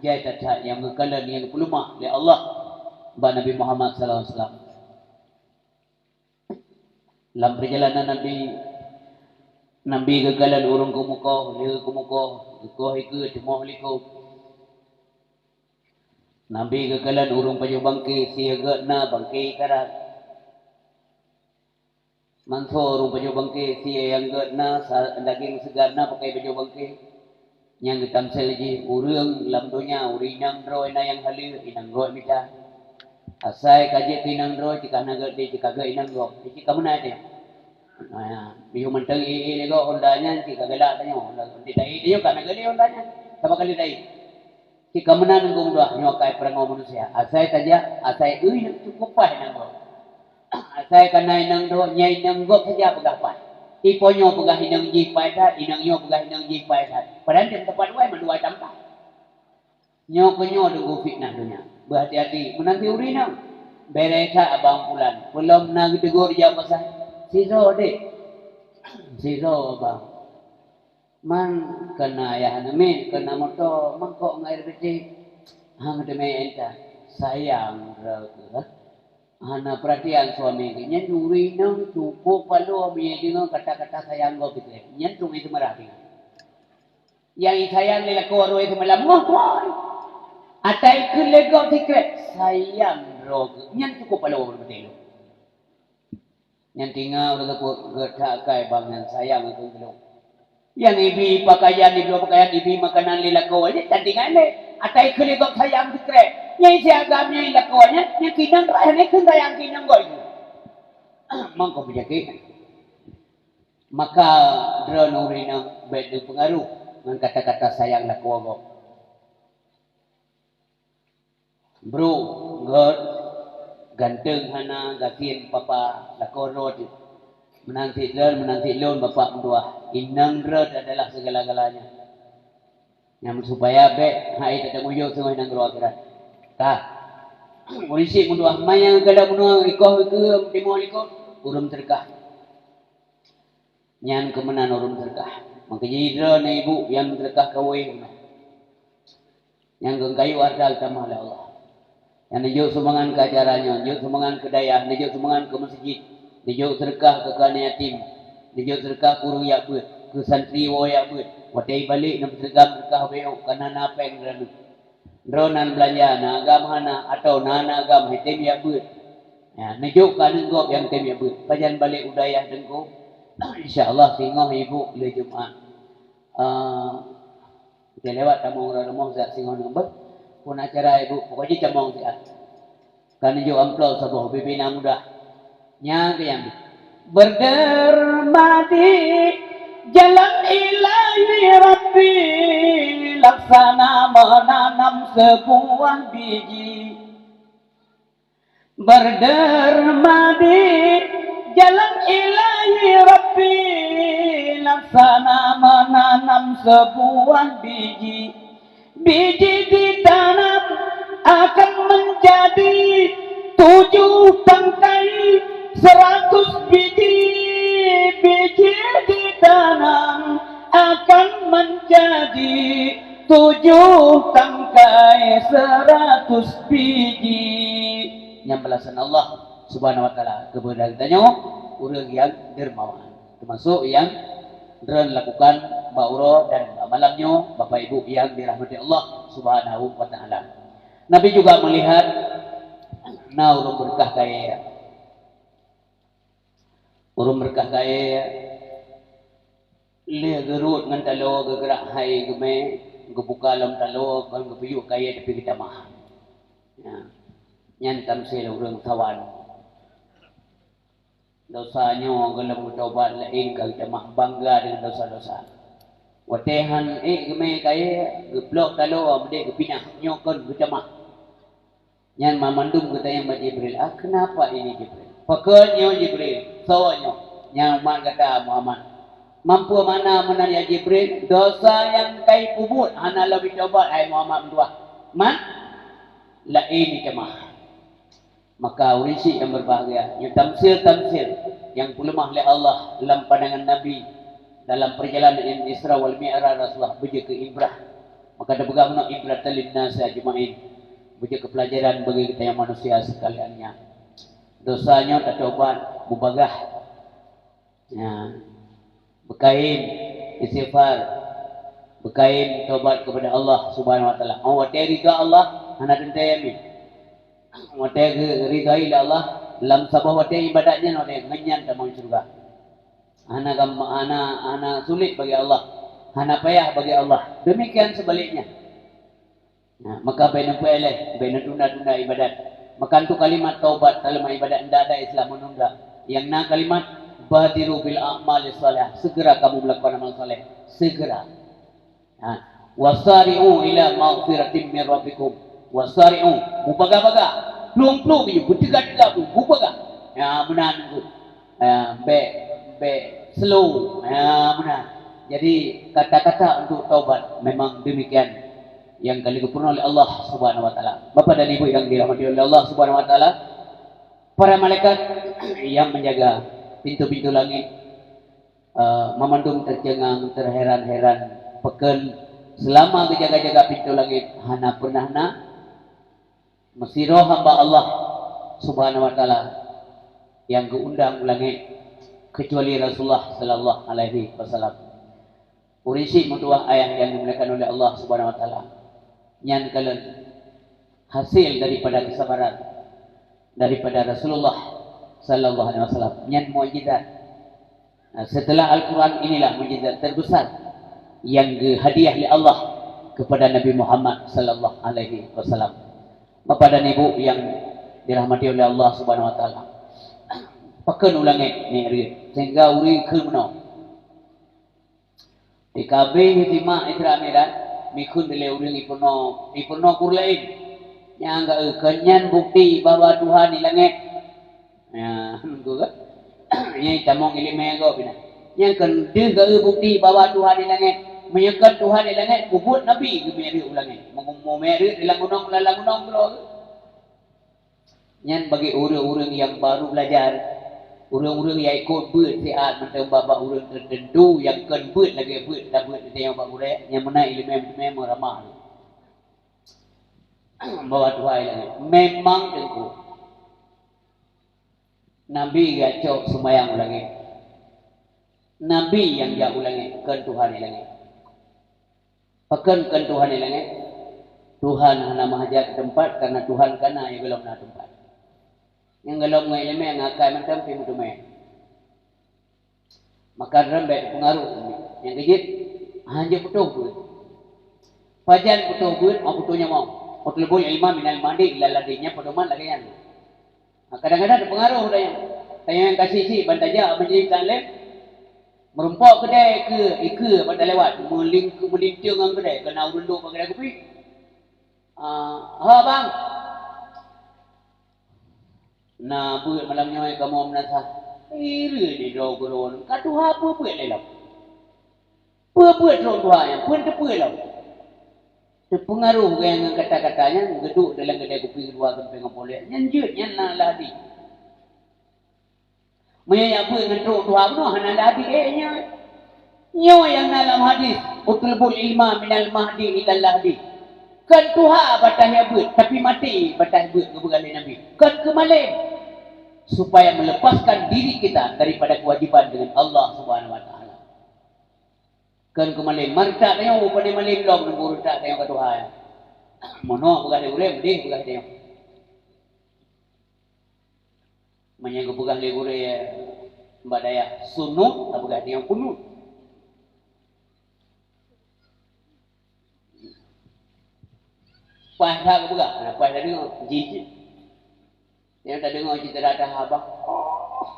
Jai that-that nyang geukalon nyang geupeuleumah lé Allah bak Nabi Muhammad sallallahu alaihi wasallam. Lam peurjalanan Nabi, Nabi geukalon ureuëng keumukoh, lheueh keumukoh, geukoh ikeue, timoh likot. Nabi geukalon ureuëng pajoh bangke, sie gét na bangke ikarat. Mansoe ureuëng pajoh bangke, sie nyang gét na, sa-, daging seugar na pakai pajoh bangke. Nyang geutamsil jih ureuëng lam donya, ureuëng inong droe na nyang haleue, inong gob mita. Asai ka jeuet keu inong droe, cit ka hana gét lé, cit ka gét inong gob. Cit ka meunan teuh. Nah, biyeu mantong ie-ie lé gob honda nyan, cit ka galak tanyoe. Honda, honda taie tanyoe ka hana gét lé honda nyan. Saban ka lheueh taie. Cit ka meunan ngon geuh nyoe kai peurangoe manusia. Asai tajak, asai eu nyang cukup paih inong gob. Asai ka na inong droe, nyan inong gob saja peugah paih. Ipo nyoe peugah inong jih paih that, inong nyoe peugah inong jih paih that. Padahai dem teumpat wai mandua tampat. Nyoe keu nyoe deungon fitnah donya. Beuhati-hati, meunan si ureuëng inong. Bèrèh that abang pulan. Peulom na geutegur jak pasai. Sidroe deh. Sidroe abang. Man keu na ayah aneuk miet, keu na moto, mangkok ngon air beuteh, hang teumé intat. Sayang droe keuh. Hana peuratian suami geuh. Nyan ureuëng inong cukup paloe meunyo deungoe kata-kata sayang gob pike. Nyan tueng teumeurah deungoe. Nyang sayang lé lakoe roe seumalam ngoh tuai. Atai keu lé gob sikrek, sayang droe keuh. Nyan cukup paloe ureuëng beuteh. Nyan tinga ureuëng teupeu geutak kai bang nyan sayang keu lôn. Nyang ibi pakaian, ibloe pakaian, ibi makanan lé lakoe, nyan tinga lé. Atai keu lé gob sayang sikrek. Nyang siagam nyang lakoe nyan, nyang kinong raih nyan keu sayang kinong gob. Mangko peunyakét. Maka droeneuh ureuëng inong bék neupeungaruh ngon kata-kata sayang lakoe gob. Bro, gét, ganteng hana, gasien papa, lakoe droe teuh. Meunan cit lôn, meunan cit lôn, bapak meutuah. Inong droe adalah segala-galanya. Nyang supaya bék hai tateumeuyue singoh inong droe akhirat. Ka. Ureuëng syik meutuah, ma nyang ka lheueh meunoe ikoh ikeue timoh likot, ureuëng teureukah. Nyan keu meunan ureuëng teureukah. Maka jih droeneuh ibu nyang teureukah kawé. Nyang geukayue hareuta geutamah lé Allah. Nyang neujok sumbangan keu acara nyoe, neujok sumbangan keu dayah, neujok sumbangan keu meuseujid, neujok seudeukah keu keuhai yatim, neujok seudeukah keu ureuëng jak beuet, keu santri woe jak beuet. Watée jibalek, neuseudeukah seudeukah bék, kana na péng droeneuh. Droe nan beulanja na agam hana, atawa na na agam hai tem jak beuet. Ya, neujok keu aneuk gob nyang tem jak beuet. Pajan balek u dayah Teungku, insya Allah singoh ibu lé Jumat. Eh, Kita lewat tamong rot rumoh zat singoh neubeuet. Pun acara ibu, pokok jih tamong siat. Ka neujok amplop saboh, bibi na mudah. Nyan keuh nyang berderma di jalan Ilahi Rabbi, laksana menanam sebuah biji. Berderma di jalan Ilahi Rabbi, laksana menanam sebuah biji. Biji ditanam akan menjadi tujuh tangkai, seratus biji. Biji ditanam akan menjadi tujuh tangkai, seratus biji. Nyang balasan Allah Subhanahu wa Taala kepada geutanyoe, ureuëng nyang dermawan, teumasuk nyang droen lakukan bak uroe dan bak malam nyoe, Bapak Ibu nyang dirahmati Allah Subhanahu wa Taala. Nabi juga melihat na ureuëng berkah kaya. Ureuëng berkah kaya, lheueh geurot ngon taloe, geugrak hai geumé, geubuka lom taloe, kon geupiyuek kaya tapi geutamah. Ya. Nyan tamsil ureuëng sawan. Dosa nyoe gohlom geutobat, laén ka geutamah, bangga deungon dosa-dosa. Watée han ék geumé kaya, geuplok taloe, meudeh geupinah, nyoe kon geutamah. Nyan mamandum geutanyong bak Jibril, "Ah, kenapa ini, Jibril? Pakon nyoe, Jibril? Soe nyoe?" "Nyan umat gata, Muhammad." "Mampu makna meunan, ya Jibril?" "Dosa nyang kai peubuet hana lom jitobat, hai Muhammad meutuah." "Man?" "Laén itamah." Maka ureuëng syiek nyang berbahagia, nyoe tamsil-tamsil nyang peuleumah lé Allah lam pandangan Nabi dalam perjalanan Isra wal Mi'raj Rasulullah beujeuet keu ibrah. Maka teupeugah meunoe, "Ibratan linnasi ajma'in." Beujeuet keu peulajaran bagi geutanyoe manusia sekalian nyan. Dosa nyoe tatobat, beubagah. Ya. Beukaén istighfar, beukaén tobat kepada Allah Subhanahu wa Taala. Oh, watée ridha Allah hana teuntée mi. Watée geuridhai lé Allah, lam saboh watée ibadat nyan, watée ngon nyan tamong syeuruga. Hana gam-, hana, hana sulit bagi Allah, hana payah bagi Allah. Demikian sebaliknya. Nah, maka bèk neupeuéléh, bèk neutunda-tunda ibadat. Maka untuk kalimat taubat dalam ibadat ndak ada istilah menunda. Yang na kalimat, "Badiru bil a'mali shalihah." Segera kamu melakukan amal saleh. Segera. Nah, "Wasari'u ila maghfiratim mir rabbikum." Wasari'u, mubagah-bagah. Plueng-plueng beu, beuteuga-teuga beu, mubagah. Ya, meunan tu. Ah, bèk, bèk slow. Ah, meunan. Jadi, kata-kata untuk taubat memang demikian yang ka lheueh geupeurunoe oleh Allah Subhanahu wa Taala. Bapak dan Ibu yang dirahmati oleh Allah Subhanahu wa Taala, para malaikat yang menjaga pintu-pintu langit, eh, mamandum tercengang, terheran-heran, pakon selama geujaga-jaga pintu langit hana pernah na Meusidroe hamba Allah Subhanahu wa Taala nyang geuundang u langét, keucuali Rasulullah sallallahu alaihi wasallam. Ureuëng syiek meutuwah ayah nyang dimuliakan oleh Allah Subhanahu wa Taala, nyan kalon hasil daripada kesabaran daripada Rasulullah sallallahu alaihi wasallam. Nyan mukjizat. Nah, setelah Al-Quran, inilah mukjizat terbesar yang geuhadiah lé Allah kepada Nabi Muhammad sallallahu alaihi wasallam. Bapak dan Ibu yang dirahmati oleh Allah Subhanahu wa Taala, pakon u langét mi'raj sehingga ureuëng kheun meunoe. Di kabeh simak Isra Mi'raj, mikheun dilèe ureuëng ipeurunoe, ipeurunoe keu ureuëng laén. Nyang ka, eh, keu nyan bukti bahwa Tuhan di langét. Ya, nyan tamong iéleumé gob nyan. Nyang keu deuh ka, eh, bukti bahwa Tuhan di langét. Meunyoe kon Tuhan di langét, peubuet nabi geumiyueb u langét. Meu-, meumiyueb di lam gunong, lam gunong keudroe. Nyan bagi ureuëng-ureuëng nyang baru belajar, ureuëng-ureuëng nyang ikot beuet siat mantong bak-bak ureuëng teuteuntu nyang kon beuet lagée beuet tabeuet teuntée bak gurée, nyang meunan iéleumé meuteumé meuramah. Bahwa Tuhan di langét. Memang teungku. Nabi geucok seumayang u langét. Nabi nyang jak u langét, kon Tuhan di langét. Pakon kon Tuhan di langét? Tuhan hana meuhajat keu teumpat, karena Tuhan ka na nyang gohlom na teumpat. Nyang gohlom ngon ileumèe ngon akai mantong pih meuteumèe. Maka droe bèk teupeungaruh. Nyang keujeuet, hanjeuet putôh beuet. Pajan putôh beuet, 'oh putôh nyawöng. "Utlubul ilma minal mahdi ilal lahdi." Nyan peudoman lagèe nyan. Nah, kadang-kadang teupeungaruh tanyoe. Tanyoe nyang ka syiek-syiek ban tajak majelis taklim, meurumpok keudè ikeue, ikeue ban talewat, meuling-, meulinteung ngon keudè, keu na ureueng duek bak keudè kupi. Ah, "Ha, bang. Na beuet malam nyoe kamoe meunasah." Iri di droe gurôn, ka tuha peue beuet lé lom. Peue beuet lôn tuha nyan, peue teupeue lom. Teupeungaruh gaya ngon kata-kata nyan, geuduek dalam keudè kupi keudua sampéng ngon polek. Nyan jeuet, nyan na lahdi. Meunyoe jak beuet ngon trok tuha bunoe, hana lahdi, eh, nyoe. Nyoe nyang na lam hadis, "Utlubul ilma minal mahdi ilal lahdi." Kon tuha bataih beuet, tapi maté bataih beuet geupeugah lé Nabi. Kon keu malém. Supaya melepaskan diri kita daripada kewajiban dengan Allah Subhanahu wa Taala. Kon keu malém. Meuretak tanyoe, bukan malém lom, nunggu retak tanyoe ka tuha. Meunoe peugah lé ureueng, meudeh peugah tanyoe. Meunyoe geupeugah lé gurèe bak dayah sunut, tapeugah tanyoe kunut. Paih that geupeugah, nah, paih tadeungoe, jih cit. Nyang tadeungoe cit teudah-teudah haba. Oh.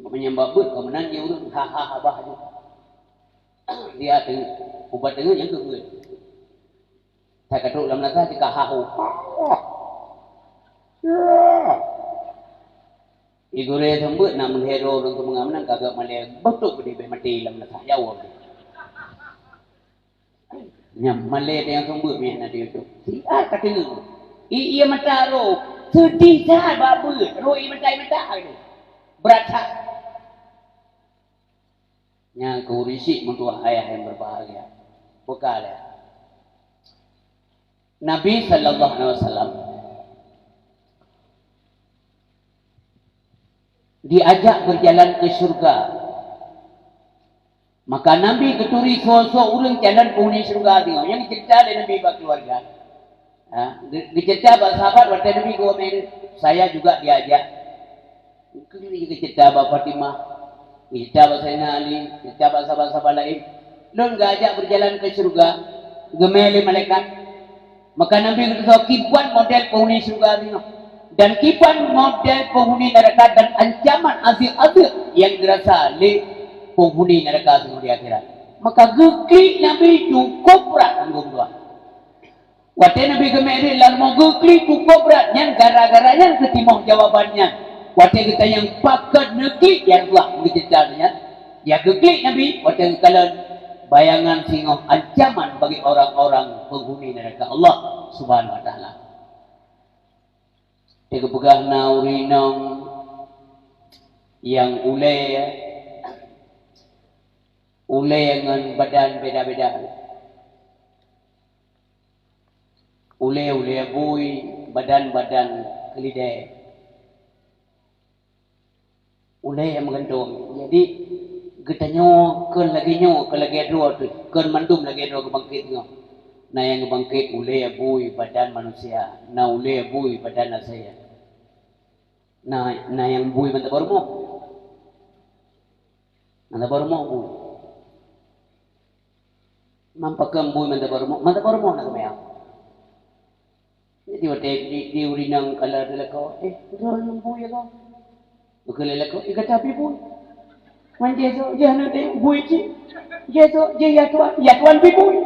Meunyoe bak beuet, ka meunan jih ureueng, ha, ha, haba jih. Dia teungoh, ubat teungoh nyang keu beuet. That ka trok lam meunasah, cit ka haho. Ya. Di gurèe seumeubeuet na meuhero ureueng keumeungan meunan ka geumalèe, beutôi beudeh bèk maté lam meunasah, jaweueb. Nyan malèe teuh nyang seumeubeuet meunan na di YouTube. Siat ka teungoh. I, ie mata roh. Seudeh that bak beuet. Roh ie mata, ie mata. Brat that. Nyan keuh risik meutuah ayah nyang berbahagia. Buka lé. Nabi sallallahu alaihi wasallam diajak berjalan ke syurga. Maka Nabi geuturi soe-soe ureueng calon penghuni syurga singoh. Nyang geuceurita lé Nabi bak keuluwarga. Ha, geu-, geuceurita bak sahabat watèe Nabi geuwoe Mi'raj, "Saya juga diajak." Geuceurita bak Fatimah, geuceurita bak Saidina Ali, geuceurita bak sahabat-sahabat laén. "Lôn geuajak beujalan keu syeuruga," geumè lé malaikat. Maka Nabi geuteupeue kiban model penghuni syeuruga singoh. Dan kiban model penghuni neuraka dan ancaman azeub-azeub nyang geurasa lé penghuni neuraka singoh di akhirat. Maka geuklik Nabi cukôp brat anggong dua. Watèe Nabi geumè rhit lam rumoh geuklik cukôp brat nyan, gara-gara nyan geutimoh jawaban nyan. Watèe geutanyong, "Pakon neuklik, ya Rasulullah?" Geuceurita nyan, ya geuklik Nabi, watèe geukalon bayangan singoh ancaman bagi orang-orang penghuni neuraka Allah Subhanahu wa Taala. Teupeugah na ureueng inong nyang ulèe, ulèe ngon badan beda-beda. Ulèe-ulèe bui, badan-badan keulidèe. Ulèe nyang meugantung. Jadi, geutanyoe kon lagèe nyoe, kon lagèe droe teuh, kon mandum lagèe droe geubangkét nyoe. Na nyang geubangkét ulèe bui badan manusia, na ulèe bui badan asèe. Na, na nyang bui mantong bak rumoh. Mantong bak rumoh bui. Man pakon bui mantong bak rumoh, mantong bak rumoh na seumayang. Jadi watèe di, di ureueng inong kala teuh lakoe, "Eh, droeneuh bui ya kah?" Geukheun lé lakoe, "Eh, gata pih bui." Man jih esok, jih aneuk teuh bui cit. Jih esok, jih ya tuan, ya tuan pih bui.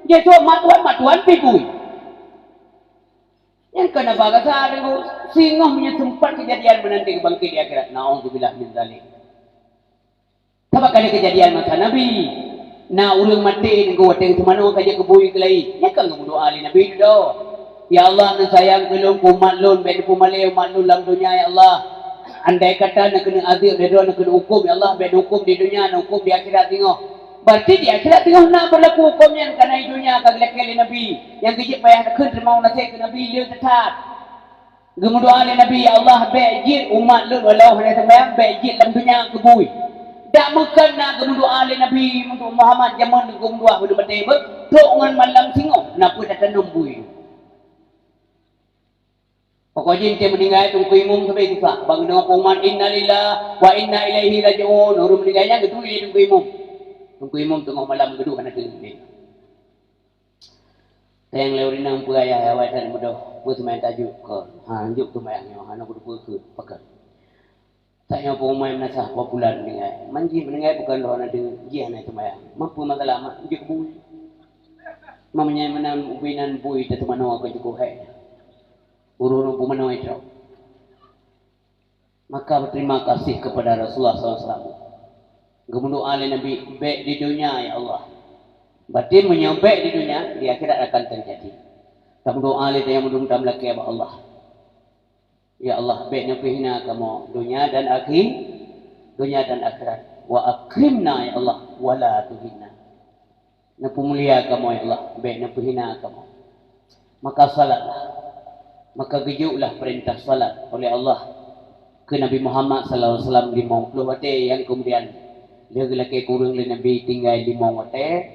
Jih esok, mak tuan, mak tuan pih bui. Nyang keuneuk bak gata deungoe, singoh meunyoe teumpat keujadian meunan teuk geubangkét di akhirat. Naudzubillah min dzalik. Sabab ka lheueh keujadian masa Nabi. Na ureueng maté ngon watèe teumanoe ka jeuet keu bui keulayi. Nyan ka geumeudoa lé Nabi dudoe, "Ya Allah, neusayang keu lôn keu umat lôn, bèk neupeumalèe umat lôn lam donya, ya Allah. Andai kata neukeuneuk azeub lé droe, neukeuneuk hukôm, ya Allah, bèk neuhukôm di donya, neuhukôm di akhirat singoh." Berarti di akhirat singoh na beulaku hukôm nyan, kareuna di donya ka geulakèe lé Nabi. Nyang keujeuet payah takheun teurimong nasèhat keu Nabi, le that. Geumeudoa lé Nabi, "Ya Allah, bèk jeuet umat lôn walau hana seumayang, bèk jeuet lam donya keu bui. Tak meukeuna geumeudoa lé Nabi untuk Muhammad jameun geumeudoa beudôh batée beutrok ngon malam singoh na peue tatanom bui. Pokok jih teuh meuninggai Teungku Imum sabe susah. Bang deungoe pengumuman innalillahi wa inna ilaihi raji'un, ureuëng meuninggai nyan geuturi lé Teungku Imum. Teungku Imum teungoh malam geuduek hana teurimong. Tayang lé ureuëng inong peue ayah awai that mudoh, peue seumayang tajud kon. Ha, juk seumayang nyoe, hana kuteupeu keu pakon. Tanyoe pengumuman meunasah popular meuninggai. Man jih meuninggai bukan roh na deungon jih hana seumayang. Mampu masalah mak jih bui. Mamanyai meunan ubé nan bui teuteumanoe keu jukuk hai. Ureuëng-ureuëng peumeunoi trok. Maka berterima kasih kepada Rasulullah sallallahu alaihi wasallam. Geumeudoa lé Nabi, "Bék di dunia, ya Allah." Berarti meunyoe bék di dunia, di akhirat akan terjadi. Tameudoa lé tanyoe meudum tameulakée bak Allah. Ya Allah, bék neupeuhina kamoe dunia dan akhi-, dunia dan akhirat. Wa akrimna ya Allah, wa la tuhinna. Neupeumulia kamoe ya Allah, bék neupeuhina kamoe. Maka salatlah. Maka geujuklah perintah salat oleh Allah keu Nabi Muhammad sallallahu alaihi wasallam limong ploh watée, nyang keumudian lheueh geulakée kureueng lé Nabi tinggai limong watée.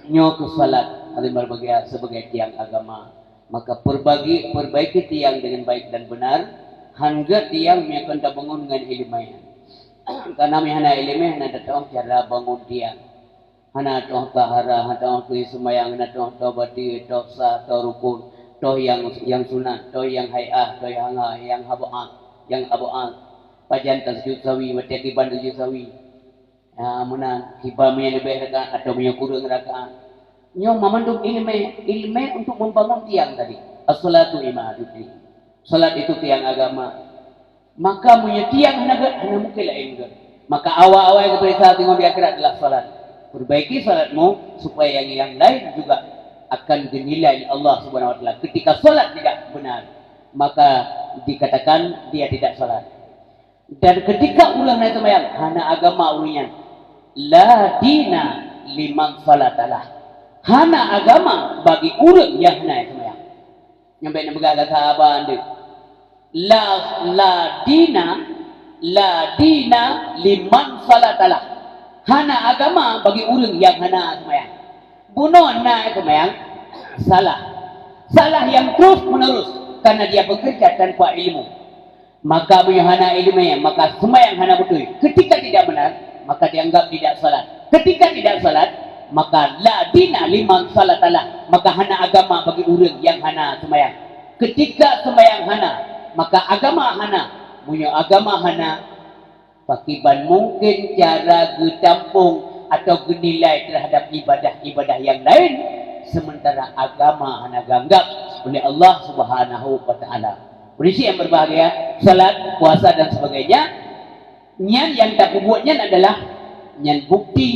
Nyoe keuh salat, alim berbahagia, sebagai tiang agama. Maka perbagi, perbaiki tiang dengan baik dan benar. Han gét tiang meunyoe kon tabangun ngon iéleumé. Karena meunyoe hana iéleumé, hana tatu'oh cara bangun tiang. Hana tatu'oh tahara, hana tatu'oh seumayang, hana tatu'oh toh bateue, toh sah, toh rukun, toh nyang, nyang sunat, toh nyang hai'ah, toh nyang ha-, nyang haba'ah, nyang aba'ah. Pajan tasujud sahwi, watée kiban sujud sahwi. Ya, meunan, kiban meunyoe leubeh rakaat atau meunyoe kureueng rakaat. Nyoe mamandum iéleumé, iéleumé untuk membangun tiang tadi. As-salatu imaduddin. Salat itu tiang agama. Maka meunyoe tiang hana gét, hana mungkin laén gét. Maka awai-awai geupeuriksa teungoh di akhirat adalah salat. Perbaiki salatmu supaya yang, yang lain juga akan dinilai oleh Allah Subhanahu wa Taala. Ketika salat tidak benar, maka dikatakan dia tidak salat. Dan ketika ureuëng hana seumayang, hana agama ureuëng nyan. La dina liman salatalah. Hana agama bagi ureuëng nyang hana seumayang. Nyang bék neupeugah gata haba nyoe. La, la dina, la dina liman salatalah. Hana agama bagi ureuëng nyang hana seumayang. Bunoe na seumayang, salah. Salah yang terus menerus karena dia bekerja tanpa ilmu. Maka meunyoe hana iéleumé, maka seumayang hana beutôi. Ketika tidak benar, maka dianggap tidak salat. Ketika tidak salat, maka la dina liman salatalah, maka hana agama bagi ureuëng nyang hana seumayang. Ketika seumayang hana, maka agama hana. Meunyoe agama hana, pakiban mungkin cara geutampong atau geunilai terhadap ibadah-ibadah nyang laén, sementara agama hana geuanggab oleh Allah Subhanahu wa Taala. Peurisi nyang berbahagia, salat, puasa dan sebagainya, nyan nyang tapeubuet nyan adalah nyan bukti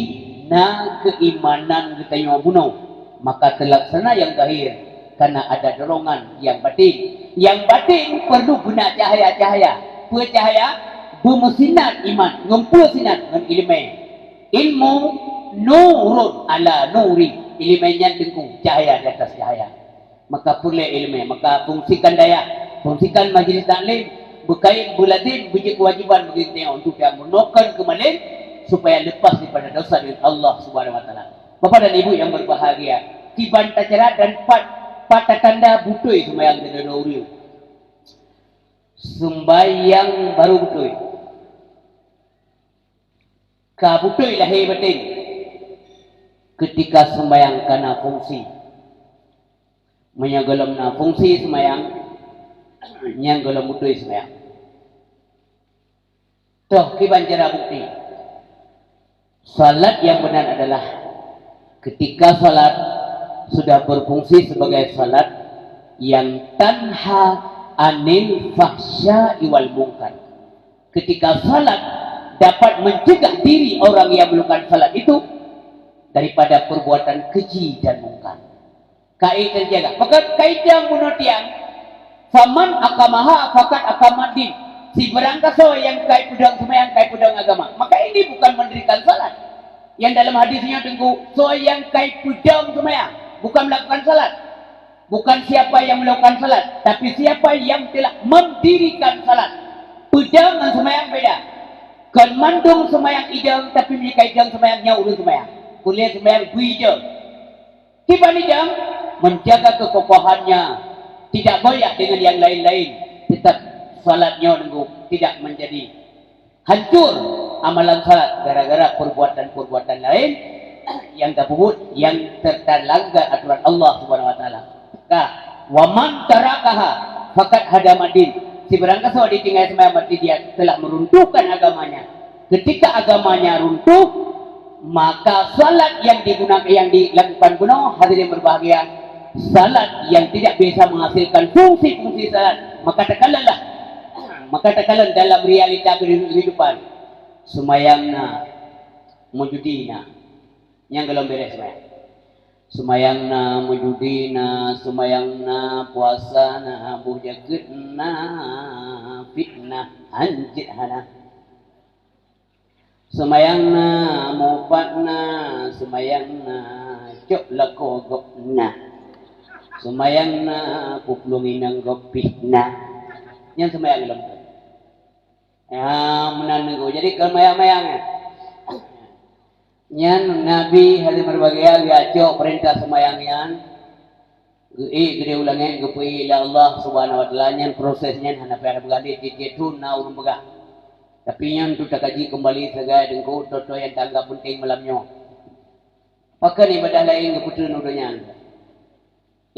na keuimanan geutanyoe bunoe, maka teulaksana nyang zahir karena ada dorongan nyang batin. Nyang batin perlu beuna cahaya-cahaya. Peue cahaya? Beumeusinan iman, ngon peue sinan? Ngon iéleumé. Ilmu nurun ala nuri. Iéleumé nyan teungku, cahaya di atas cahaya. Maka peureulée iéleumé, maka fungsikan dayah, fungsikan majlis taklim, beukait beulazim, beujeuet keuwajéban bagi geutanyoe untuk tamunokan keumalin supaya lepas daripada dosa dengan Allah Subhanahu wa Taala. Bapak dan Ibu yang berbahagia, kiban tacara dan pat, pat tatanda beutôi seumayang keunoe ureuëng. Seumayang baru beutôi. Ka beutôi lahé batin. Ketika seumayang ka na fungsi. Meunyoe gohlom na fungsi seumayang, nyan gohlom beutôi seumayang. Toh, kiban cara bukti. Salat yang benar adalah ketika salat sudah berfungsi sebagai salat yang tanha anil fahsya'i wal munkar. Ketika salat dapat mencegah diri orang yang melakukan salat itu daripada perbuatan keji dan mungkar. Kait dan jaga. Pakon kait nyang bunoe tiang. Faman aqamaha faqad aqamad din. Sibarang gasoe nyang kait peudong seumayang, kait peudong agama. Maka ini bukan mendirikan salat. Yang dalam hadis nyoe teungku, soe nyang kait peudong seumayang, bukan melakukan salat. Bukan siapa yang melakukan salat, tapi siapa yang telah mendirikan salat. Peudong ngon seumayang beda. Kon mandum seumayang idong, tapi meunyoe ka idong seumayang nyoe ureueng seumayang. Kuleh seumayang bui idong. Kiban idong, menjaga kekokohannya, tidak goyah dengan yang lain-lain. Tetap salat nyoe nunggu tidak menjadi hancur amalan salat gara-gara perbuatan-perbuatan lain yang tapubuet yang terlanggar aturan Allah Subhanahu wa taala. Ka, "Wa man tarakaha faqad hadamaddin." Sibarang gasoe ditinggai seumayang, berarti dia telah meruntuhkan agamanya. Ketika agamanya runtuh, maka salat yang digunakan, yang dilakukan bunoe, hadirin berbahagia, salat yang tidak bisa menghasilkan fungsi-fungsi salat, maka takalonlah, maka takalon dalam realita kehidupan. Seumayang na, meujudi na. Nyang golom bèrèh seumayang. Seumayang na, meujudi na, seumayang na, puasa na, boh jakeuet na, fitnah hanjeuet hana. Seumayang na, mupat na, seumayang na, cok lakoe gob na. Seumayang na, peuplueng inong gob pih na. Nyan seumayang lom. Ya, meunan nunggu. Jadi, kon mayang-mayang, eh. Nyan Nabi hadirin berbahagia, geuacok peurintah seumayang nyan, geuék geudeh u langét, geupeuék lé Allah Subhanahu wa Taala. Nyan proses nyan hana payah tapeugah lé, tiep-tiep thon na ureueng peugah. Tapi nyan tu takaji keumbali sagai deungon toh-toh nyang taanggab peunteng malam nyoe. Pakon ibadah laén geupeutreun u donya?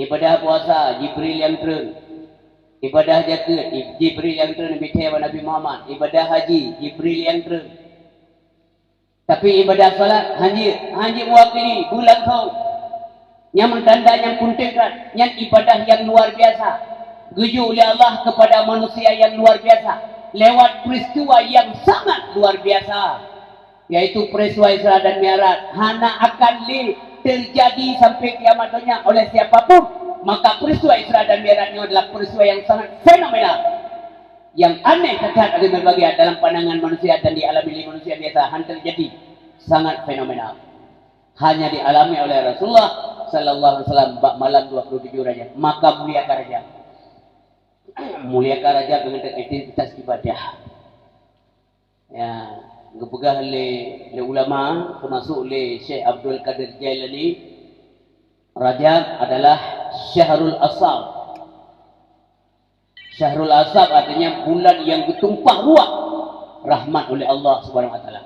Ibadah puasa, Jibril nyang treun. Ibadah jakeuet, Jibril nyang treun, bithee bak Nabi Muhammad. Ibadah haji, Jibril nyang treun. Tapi ibadah salat, hanjeuet, hanjeuet mewakili, beulangsong. Nyang meutanda nyang peunteng that, nyan ibadah nyang luar biasa. Geujok lé Allah kepada manusia nyang luar biasa lewat peristiwa yang sangat luar biasa, yaitu peristiwa Isra dan Mi'raj. Hana akan lé terjadi sampai kiamat donya oleh siapa pun. Maka peristiwa Isra dan Mi'raj nyoe adalah peristiwa yang sangat fenomenal. Yang aneh that-that, hadirin berbahagia, dalam pandangan manusia dan dialami lé manusia biasa, hana terjadi. Sangat fenomenal. Hanya dialami oleh Rasulullah sallallahu alaihi wasallam bak malam dua puluh tujuh Rajab. Maka muliakan Rajab. Muliakan Rajab dengan aktivitas ibadah. Ya, geupeugah lé, lé ulama, teumasuk lé Syekh Abdul Qadir Jailani, Rajab adalah syahrul asab. Syahrul asab artinya bulan yang geutumpah ruah rahmat oleh Allah Subhanahu wa Taala.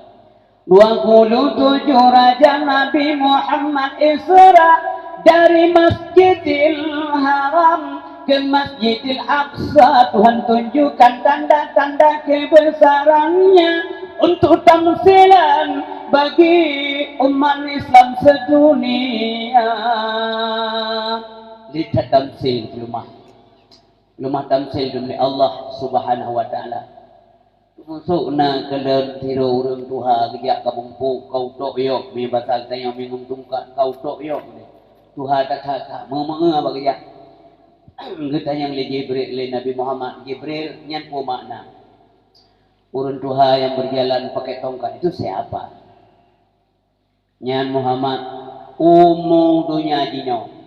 Dua puluh tujuh Rajab Nabi Muhammad Isra dari Masjidil Haram ke Masjidil Aqsa. Tuhan tunjukkan tanda-tanda kebesarannya untuk tamsilan bagi umat Islam sedunia. Lihat tamsil di rumah. Leumah tamsil lé Allah Subhanahu wa Taala. Masôk na keuleuen sidroe ureuëng tuha geujak ka bumpuk, ka utok yok, mi basa geutanyoe mi ngon tungkat, ka utok yok. Tuha that-that, meu-meu bak geujak. Geutanyong lé Jibril, lé Nabi Muhammad, "Jibril, nyan peue makna ureuëng tuha nyang beujalan pakai tongkat itu siapa?" Nyan Muhammad, umu donya jinoe.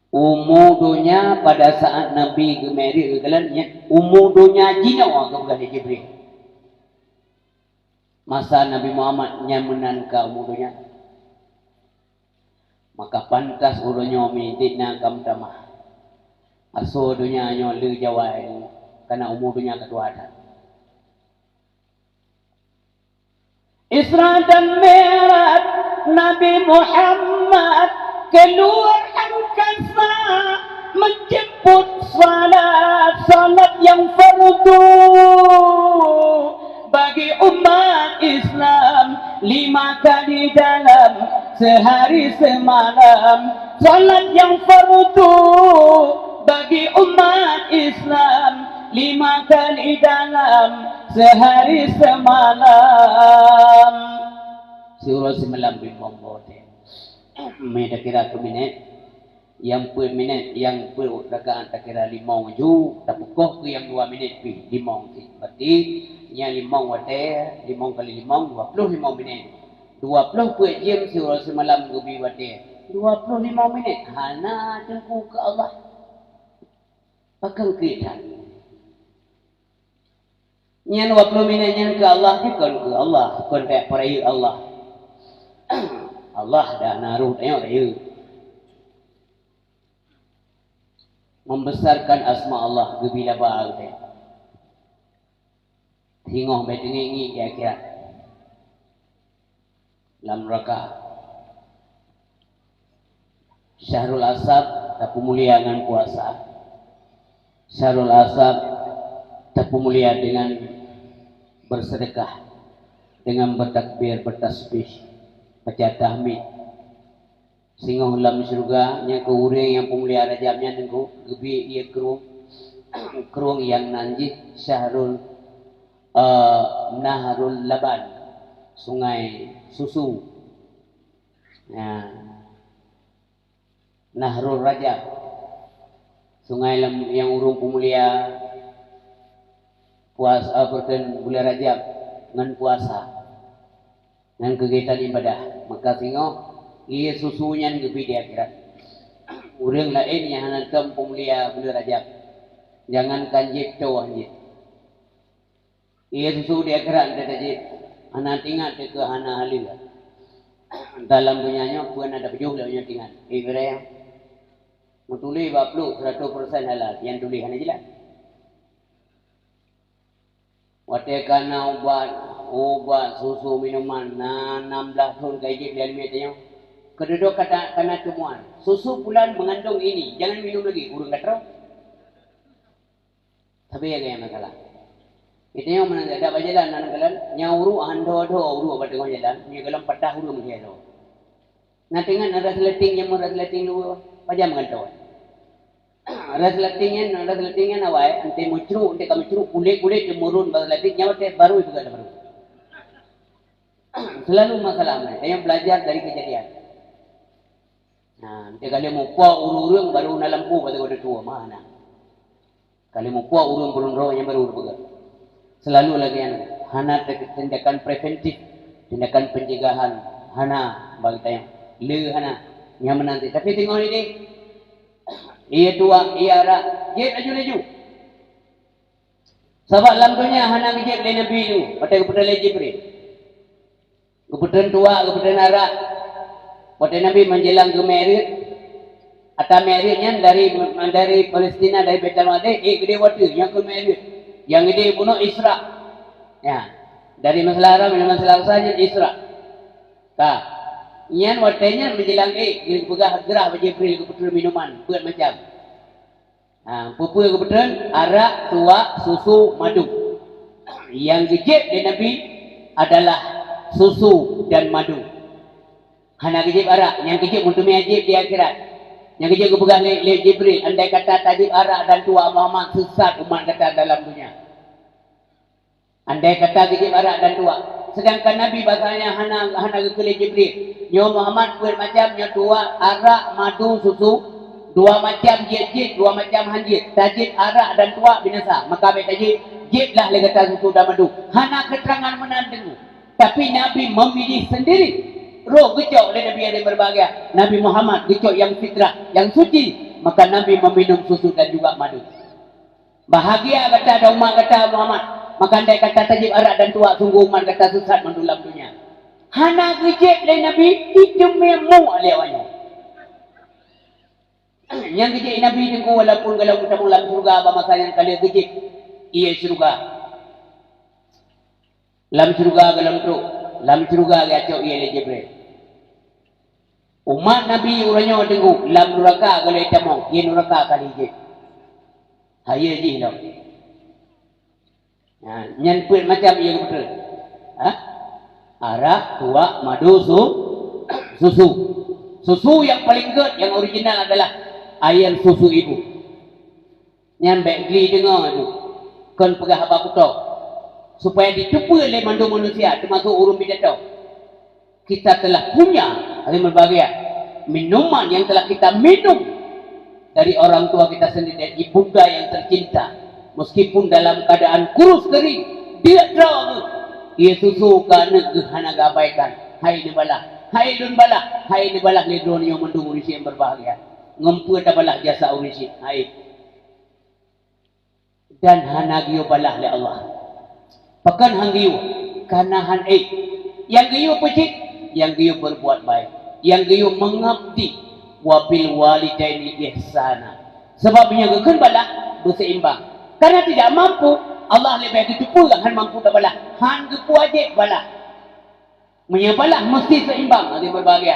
Umu donya pada saat Nabi geumérét geukalon nyan umu donya jinoe geupeugah lé Jibril. Masa Nabi Muhammad nyan meunan ka umu donya. Maka pantas uroe nyoe mideuk na ka meutamah. Asoe donya nyoe le jawai kana umu donya ka tuha that. Isra dan Mi'raj Nabi Muhammad keluar angkasa menjemput salat, salat yang fardu bagi umat Islam lima kali dalam sehari semalam. Salat yang fardu bagi umat Islam lima kali dalam sehari semalam. Siuroe simalam di Monggo teh. Meutakira keu minét, nyang peuet minét, nyang peuet rakaat takira limong ju, tapeukoh keu nyang dua minét pih limong cit. Berarti nyang limong watée, limong kali limong, dua ploh limong minét. Dua ploh peuet jeuem siuroe simalam geubi watée. Dua ploh limong minét, hana teungku keu Allah. Pakon keu that? Nyan dua ploh minèt nyan keu Allah, nyan kon keu Allah, kon tajak peurayeuk Allah. Allah dah na roh tanyoe rayeuk. Membesarkan asma Allah geubri laba geutanyoe. Singoh bèk teungiek-ngiek di akhirat. Lam neuraka. Syahrul Asab tapeumulia ngon puasa. Syahrul Asab tapeumulia dengan bersedekah, dengan bertakbir, bertasbih, baca tahmid. Singoh lam syeuruga, nyang keu ureueng nyang peumulia Rajab nyan teungku, geubri ié krueng, krueng nyang nan jih Syahrul, eh, Nahrul Laban, sungai susu. Ya. Nahrul Rajab, sungai lam, nyang ureueng peumulia puasa, eh, peureukeuen buleuen Rajab ngon puasa. Ngon keugiatan ibadah. Maka singoh, ié susu nyan geubri di akhirat. Ureueng laén nyang hana tom peumulia buleuen Rajab, jangankan jieb toh han jieb. Ié susu di akhirat teuh tajieb, hana teuingat teuh keu hana haleue. Dalam donya nyoe peue na tapajoh lé nyoe teuingat. Ié beuraya. Meutuléh bak pluek seratus persen halal, nyang tuléh hana jeulaih. Watèe ka na ubat, ubat susu minuman, na nam blaih thon ka jieb lé aneuk miet tanyoe. Keududok kata, kana teumuan, "Susu pulan mengandung ini, jangan minum lagi," ureueng ka troh. Tapi ya gaya masalah. Geutanyoe meunan, dak bak jalan, nan jalan, nyang uruek han dho-dho uruek bak teungoh jalan, nyang gohlom patah uruek meusiah dho. Na teuingat na resleting nyang meuresleting dua, pajan meugantoe. Resleting nyan, resleting nyan awai, enteuk meucruk, enteuk ka meucruk, kulét-kulét teumurun bak resleting, nyan watèe baru ipeugah baru. Selalu masalah, tanyoe belajar dari kejadian. Nah, enteuk ka lheueh mupo ureueng-ureueng baru na lampu bak teungoh tuwo, mana? Ka lheueh mupo ureueng peurunoe nyang baru teupeugah. Selalu lagèe nyan, hana te-, tindakan preventif, tindakan pencegahan, hana bagi tanyoe. Le hana, nyan meunan cit. Tapi teungoh idéh, ié tuak, ié arak, jieb laju-laju. Sabab lam donya hana geujieb lé Nabi nyoe, watèe geupeutrön lé Jibril. Geupeutrön tuak, geupeutrön arak. Watèe Nabi meujelang geumi'raj, atra mi'raj nyan dari, dari Palestina, dari Baitul Maqdis, ék geudéh watèe, nyan keuh mi'raj. Nyang geudéh bunoe Isra. Ya, dari Masjidil Haram, dari Masjidil Aqsa nyan Isra. Ka. Nyan watèe nyan meujelang ék, geupeugah geurah bak Jibril geupeutrön minuman, peuet macam. Ha, peue-peue geupeutrön? Arak, tuak, susu, madu. Nyang geujieb lé Nabi adalah susu dan madu. Hana geujieb arak, nyang geujieb meuteumé jieb di akhirat. Nyang geujieb geupeugah lé, lé Jibril, "Andai kata tajieb arak dan tuak Muhammad, seusat umat gata dalam donya." Andai kata geujieb arak dan tuak, seudangkan Nabi bahasanya hana, hana geukheun lé Jibril, "Nyoe Muhammad peuet macam, nyoe tuak, arak, madu, susu, dua macam jieb-jieb, dua macam han jieb. Tajieb arak dan tuak binasa, maka bèk tajieb, jieb lah lé gata susu dan madu." Hana keuteurangan meunan teungku. Tapi Nabi memilih sendiri. Roh geucok lé Nabi nyang berbahagia. Nabi Muhammad geucok nyang fitrah, nyang suci. Maka Nabi meminum susu dan juga madu. Bahagia gata dan umat gata Muhammad, maka andai kata tajieb arak dan tuak, sungguh umat gata seusat mandum lam donya. Hana geujieb lé Nabi, iteumé muak lé awaknyan. Nyang geujieb Nabi teungku, walaupun gohlom geutamong lam syeuruga, bak masa nyan ka lheueh geujieb ié syeuruga. Lam syeuruga gohlom trok, lam syeuruga geucok ié lé Jibril. Umat Nabi uroe nyoe teungku, lam nuraka gohlom tamong, ié nuraka ka lheueh jieb. Hayeue jih lom. Ha, nyan peuet macam ié geupeutrön. Ha? Arak, tuak, madu, su-, susu. Susu nyang paleng gèt, nyang original adalah air susu ibu. Nyan bèk gli deungö nyoe, kon peugah haba kuto, supaya jiteupeue lé mandum manusia, teumasuk ureueng pidato. Kita telah punya, hadirin berbahagia, minuman yang telah kita minum dari orang tua kita sendiri, dari ibunda yang tercinta. Meskipun dalam keadaan kurus kering, dia tahu, ia susu ke aneuk geuh hana geuabaikan. Hai neubalah, hai neubalah, hai neubalah lé droeneuh nyoe mandum ureueng syik nyang berbahagia. Ngon peue tabalah jasa ureueng syik? Hai. Dan hana geuyue balah lé Allah. Pakon han geuyue? Kana han ék. Nyang geuyue peue cit? Nyang geuyue berbuat baik. Nyang geuyue mengabdi. Wa bil walidaini ihsana. Sebab meunyoe geukheun balah, beuseimbang. Karena tidak mampu, Allah leubeh geuteupeue han mampu tabalah. Han geupeuwajéb balah. Meunyoe balah meusti seimbang, hadirin berbahagia.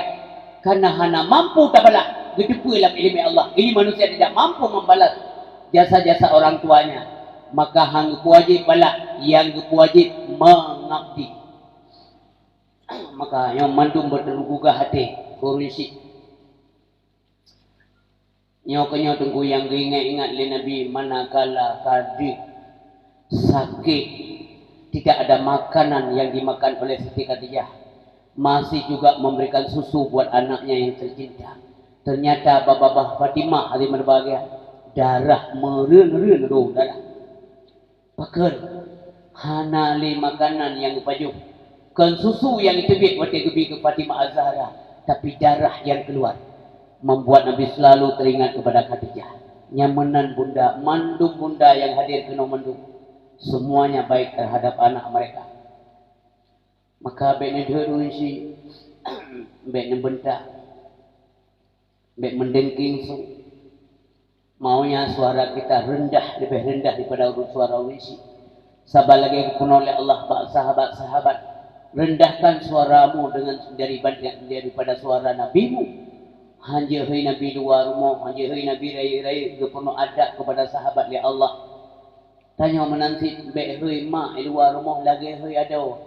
Karena hana mampu tabalah, geuteupeue lam ileumé Allah. Ini manusia tidak mampu membalas jasa-jasa orang tuanya. Maka han geupeuwajéb balah, nyang geupeuwajéb mengabdi. Maka nyoe mandum beuteupeugah até keu ureuëng syiek. Nyoe keuh nyoe Teungku nyang geuingat-ingat lé Nabi, manakala ka deuh, sakét, tidak ada makanan yang dimakan oleh Siti Khadijah, masih juga memberikan susu buat anaknya yang tercinta. Ternyata babah Fatimah, hadirin berbahagia, darah meureun-reun roh darah. Pakon? Hana lé makanan nyang geupajoh. Kon susu nyang geuteubiet watée geubi keu Fatimah Az-Zahra, tapi darah yang keluar membuat Nabi selalu teringat kepada Khadijah. Nyan meunan bunda, mandum bunda nyang hadir keunoe mandum, semuanya baik terhadap anak mereka. Maka bék neudeuet ureuëng syiek, bék neubeunta, bék meudengking su. Maunya suara kita rendah, lebih rendah daripada ureuëng suara ureuëng syiek. Saban lagée geupeurunoe lé Allah bak sahabat-sahabat, "Rendahkan suaramu dengan dari, daripada suara nabimu." Hanjeuet hôi Nabi luwa rumoh, hanjeuet hôi Nabi rayeuk-rayeuk, geupeurunoe adab kepada sahabat lé Allah. Tanyoe meunan cit, bék hôi mak luwa rumoh lagée hôi adoe,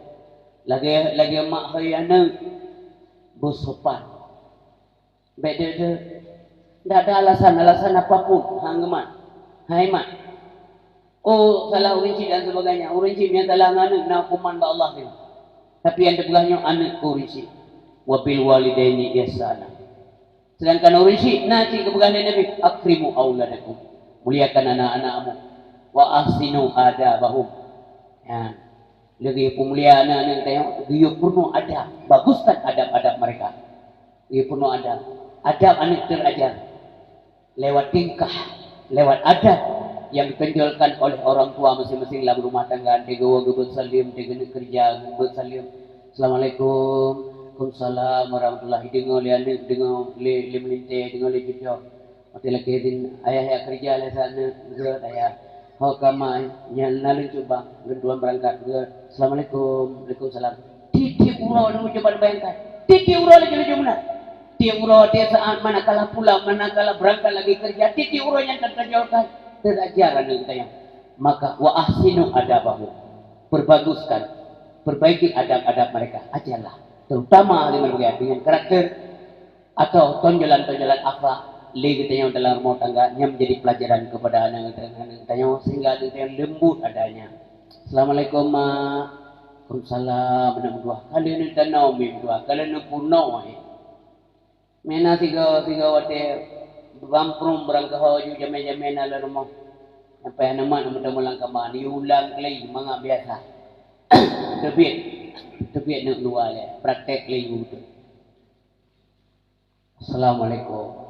lagée, lagée mak hôi aneuëk. Beusopan. Bék deuh-deuh. Ndak ada alasan, alasan apapun. Hang geumah. Hai mak. Oh, salah ureuëng syiek dan sebagainya. Ureuëng syiek nyang salah ngon aneuëk na huköman bak Allah nyan. Tapi nyang teupeugah nyoe aneuëk keu ureuëng syiek. "Wa bil walidaini ihsana." Sedangkan ureuëng syiek na cit geupeugah lé Nabi, "Akrimu auladakum." Muliakan anak-anakmu. "Wa ahsinu adabahum." Ya. Lagée peumulia anak-anak tanyoe, geuyue peurunoe adab, baguskan adab-adab mereka. Geuyue peurunoe adab. Adab aneuëk teuajar lewat tingkah, lewat adab yang ditonjolkan oleh orang tua masing-masing lam rumah tangga. Até geuwoe geubeuet saleuem, até geuneuk keureuja geubeuet saleuem. "Assalamualaikum." "Waalaikumsalam warahmatullahi." Deungoe lé aneuëk, deungoe lé, lé meulintée, deungoe lé cucoe. Watée lakée idin, "Ayah jak keureuja lé saát nyoe," geuet ayah. "Ho ka ma, nyan na lôn cubang, lôn tuan beurangkat," geuet. "Assalamualaikum." "Waalaikumsalam." Tieb-tieb uroe lôn cuba bayangkan. Tieb-tieb uroe laju-laju meunan. Tieb uroe, tieb saát, manakala pulang, manakala beurangkat lagi keureuja, tieb-tieb uroe nyan tatonjolkan. Teuajar aneuëk geutanyoe. Maka, "Wa ahsinu adabahu." Perbaguskan, perbaiki adab-adab mereka. Ajarlah. Terutama lima bagian dengan karakter atau tonjolan-tonjolan akhlak lé geutanyoe dalam rumah tangga nyang menjadi pelajaran kepada anak-anak geutanyoe sehingga geutanyoe lembut adanya. "Assalamualaikum, Mak." "Waalaikumsalam." Aneuk meutuah, ka lheueh neutanom meutuah, ka lheueh neupeurunoe. Meunan sigoe-sigoe watée bamprong beurangkaho ju jamé-jamé na lam rumoh. Sampai aneuk mak neumeutamong lam kama, neuulang keulai mangat biasa. Teubiet, teubiet neuk luwa lé, praktek lé ibu tu. "Assalamualaikum."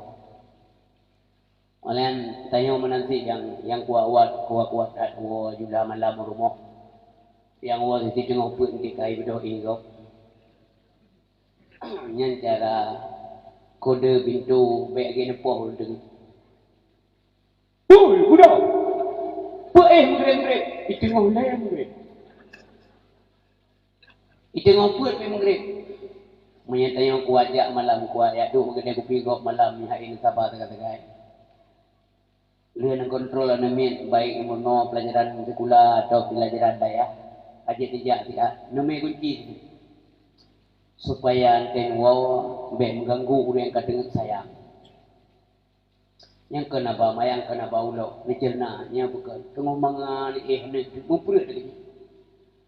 Walaén tanyoe meunan cit nyang, nyang kuat-kuat, kuat-kuat that woe jula malam u rumoh. Nyang woe siteungoh peuet ngon tikai beudôh inggop. Nyan cara kode pintoe bék lagée neupoh ureuëng teungoh. "Hui, buda! Peuéh meugreb-greb, iteungoh lé meugreb." Iteungoh peuet pih meugreb. Meunyoe tanyoe kuat jak malam, kuat jak duek meukeudeh kupi gob malam, nyan hai saba teuga-teuga. Lheueh neukontrol aneuk miet, baik meurunoe pelajaran sikula atau pelajaran dayah, ka jeuet neujak siat, neumé kunci. Supaya enteuk woe bék meuganggu ureuëng nyang ka teungeut sayang. Nyang keuneuk ba mayang, keuneuk ba ulo, neuceureunak, nyang bukon. Teungoh mangat éh aneuk mupreuet lagée nyan.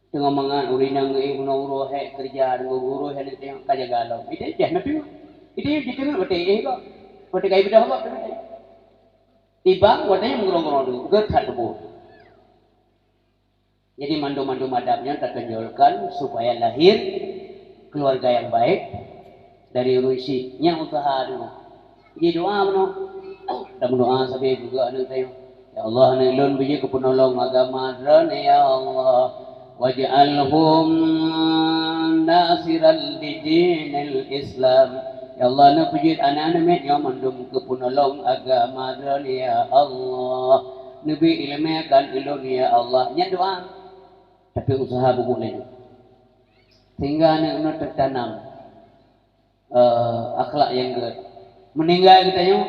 Teungoh mangat ureuëng inong éh meunoe uroe hék keureuja, teungoh uroe hék aneuk teuh ka jaga lom. Itu jah na piôh. Itu jiteungeut watée éh gob. Watée ka ibeudôh gob teungeut. Ibang watée nyan meugurong-gurong teungoh, geuh that tuboh. Jadi mandum-mandum adab nyan tatonjolkan supaya lahir keluarga yang baik dari ureuëng syiek. Nyan useuha dulu. Jadi doa meunoe. Tameudoa sabe peugah aneuk tanyoe. "Ya Allah, aneuk lôn beujeuet keu peunolong agama droe, ya Allah. Waj'alhum nasiran lidinil Islam. Ya Allah, neupeujeuet aneuëk-aneuëk miet nyoe mandum keu peunolong agama Droen, ya Allah. Neubri iéleumé keu ulôn, ya Allah. Nyan doa. Tapi useuha bubuet laju. Sehingga aneuëk nyoe teutanam eh, akhlak nyang gét. Meuninggai geutanyoe,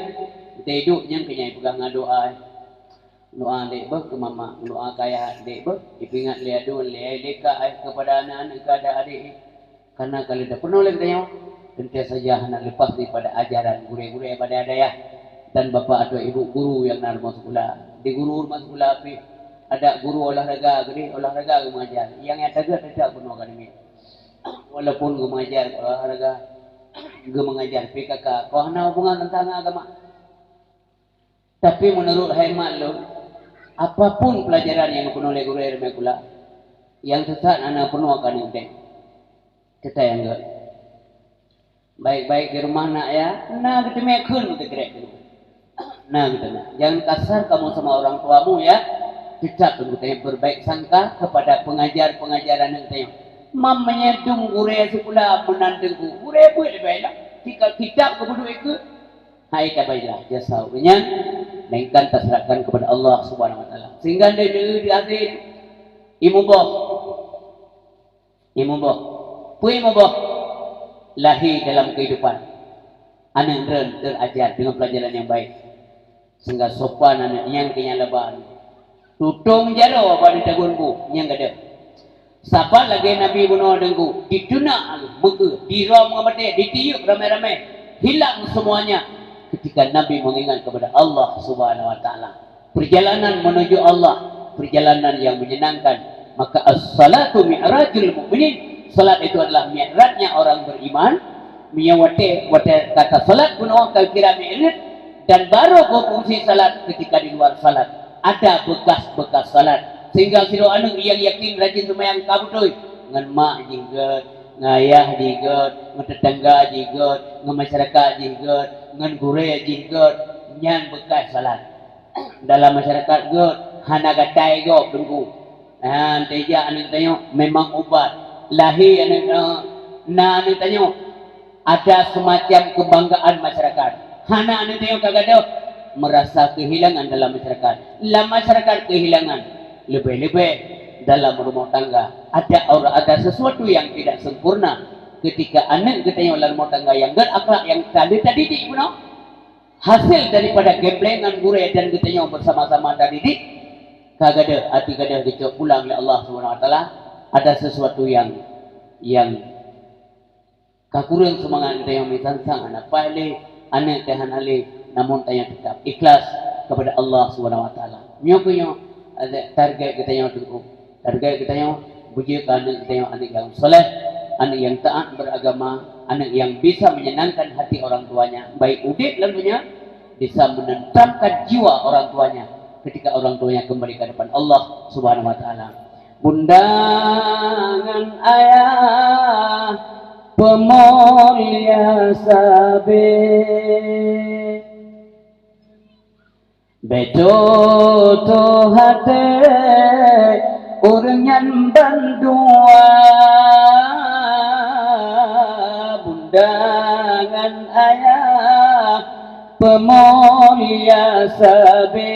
geutanyoe iduek nyang keunyai peugah ngon doa. Doa dek beuh keu mama, doa keu ayah dek beuh, ipeuingat lé aduen, lé ayah, lé kak, eh, kepada anak-anak keu adak-adik. Karena kalau dah peunoh lé geutanyoe, teuntèe saja hana leupah daripada ajaran gurèe-gurèe bak dayah-dayah dan bapak atau ibu guru nyang na rumoh sikula. Di guru rumoh sikula pih, adak guru olahraga, geude olahraga geuh mengajar. Nyang, nyang tagak tetap peunoh akademi. Walaupun geumengajar olahraga, geumengajar P K K, kon hana hubungan teuntang agama. Tapi meunurot hemat lôn, apapun peulajaran nyang geupeunoh lé gurèe rumoh sikula, nyang sesat hana peunoh akan udép. Teutai anggap. Baik-baik di rumah nak ya, na geuteumé kheun meuteugrék dulu. Na geutanyoe. Jangan kasar kamu sama orang tuamu ya. Tetap geutanyoe berbaik sangka kepada pengajar-pengajar aneuk geutanyoe. Mam meunyoe dum gurèe sikula meunan teungku, gurèe buet leubeh lah. Jika kitab keubeuduek ikeu, hai tabailah jasa ureueng nyan, melainkan taserahkan kepada Allah Subhanahu Wa Taala. Sehingga dari di akhir, imuboh. Imuboh. Peue imuboh? Lahé dalam kehidupan. Aneuk droen teuajar dengan pelajaran yang baik. Sehingga sopan aneuk nyan keu nyang laba. Tutong jaroe bak di tagun bu nyang gadeuh. Saban lagèe Nabi bunoe deungku, diteunak meukeue, dirôm ngon batèe, ditiup ramé-ramé, hilang semuanya ketika Nabi mengingat kepada Allah Subhanahu Wa Taala. Perjalanan menuju Allah, perjalanan yang menyenangkan. Maka as-salatu mi'rajul mu'minin. Salat itu adalah mi'rajnya orang beriman. Meunyoe watèe, watèe kata salat bunoe ka kira mi'raj dan baru berfungsi salat ketika di luar salat. Ada bekas-bekas salat. Sehingga sidroe aneuk yang yakin rajin sembahyang ka beutôi. Ngon mak jih gèt, ngon ayah jih gèt, ngon tetangga jih gèt, ngon masyarakat jih gèt, ngon gurèe jih gèt. Nyan bekas salat. Dalam masyarakat gèt hana gatai gob teungku. Ha, teuja aneuk tanyoe memang ubat. Lahé aneuk, eh, na aneuk tanyoe ada semacam kebanggaan masyarakat. Hana aneuk tanyoe ka gadôh merasa kehilangan dalam masyarakat. Lam masyarakat kehilangan, lebih-lebih dalam rumah tangga. Ada orang, ada sesuatu yang tidak sempurna ketika aneuk geutanyoe lam rumah tangga yang gèt akhlak yang ka lheueh tadidik bunoe. Hasil daripada gambling ngon gurèe dan geutanyoe bersama-sama tadidik, ka gadôh, até gadôh geucok pulang lé Allah Subhanahu Wa Taala, ada sesuatu yang, yang ka kureueng seumangat geutanyoe meusansang hana paih lé, aneuk teuh hana lé, namun tanyoe teutab ikhlas kepada Allah Subhanahu Wa Taala. Nyoe keuh nyoe, ada target geutanyoe teungku. Target geutanyoe, beujeuet keu aneuk geutanyoe aneuk nyang saleh, aneuk nyang taat beragama, aneuk nyang bisa menyenangkan hati orang tuanya, baik udép lam dunia, bisa menenteramkan jiwa orang tuanya ketika orang tuanya kembali ke hadapan Allah Subhanahu Wa Taala. Bunda ngon ayah peumulia sabe. Beutôi-toi até ureueng nyan bandua, bunda ngon ayah peumulia sabe.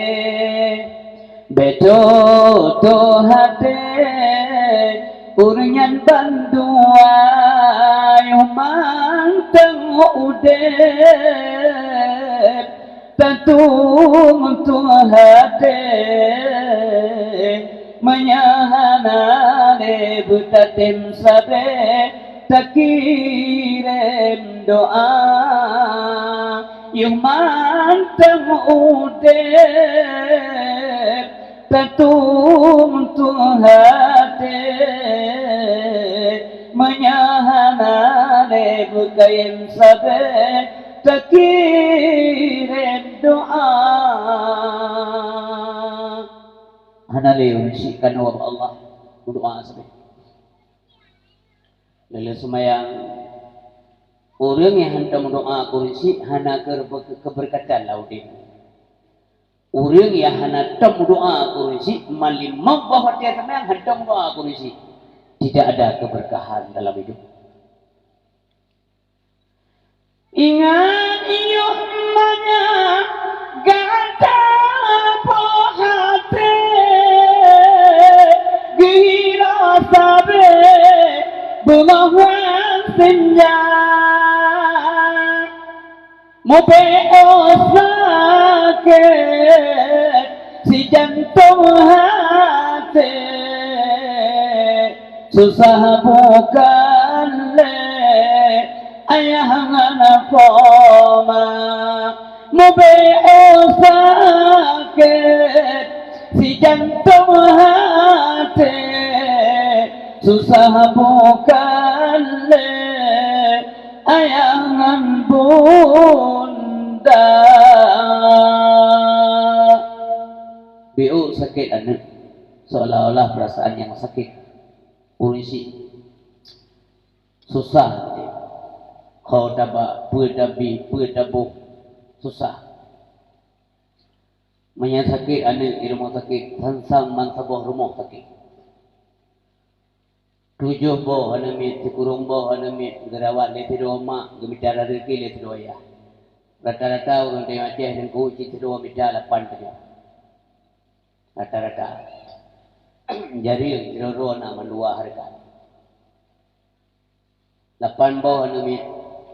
Beutôi-toi até ureueng nyan bandua, yoh mantong udép tatung tuha até. Meunyoe hana lé beutatem sabe, takirém doa. Yoh mantong udép tatung tuha até. Meunyoe hana lé beukayém sabe, takirém doa. Hana lé ureueng syiek kanoe bak Allah meudoa sabe. Lé-lé seumayang, ureueng nyang hantom meudoa keu ureueng syiek hana keu-, keubeureukat lam udép. Ureuëng nyang hana tom meudoá keu ureuëng syiek, malim maut bah watée seumayang hana tom meudoá keu ureuëng syiek, tidak ada keberkahan dalam hidup. Ingat yoh manyang gata poh até, geuhira sabe beungoh ngon seunja. Mubeuôh sakét si jantong até, susah bukan lé ayah ngon po ma. Mubeuôh sakét si jantong até, susah bukan lé ayah ngon bunda. Beuôh sakét aneuëk, seolah-olah perasaan nyang sakét. Ureuëng syiek susah. Ho taba, peue tabi, peue taboh, susah. Meunyoe sakét aneuëk di rumoh sakét, sang-sang bansaboh rumoh sakét. Tujoh boh aneuëk miet, sikureueng boh aneuëk miet, geurawat lé sidroe mak, geumita raseuki lé sidroe yah. Rata-rata ureuëng tanyoe Aceh deungon cit sidroe mita lapan tanyoe. Rata-rata. Jadi sidroe-droe na mandua hareuga. Lapan boh aneuëk miet,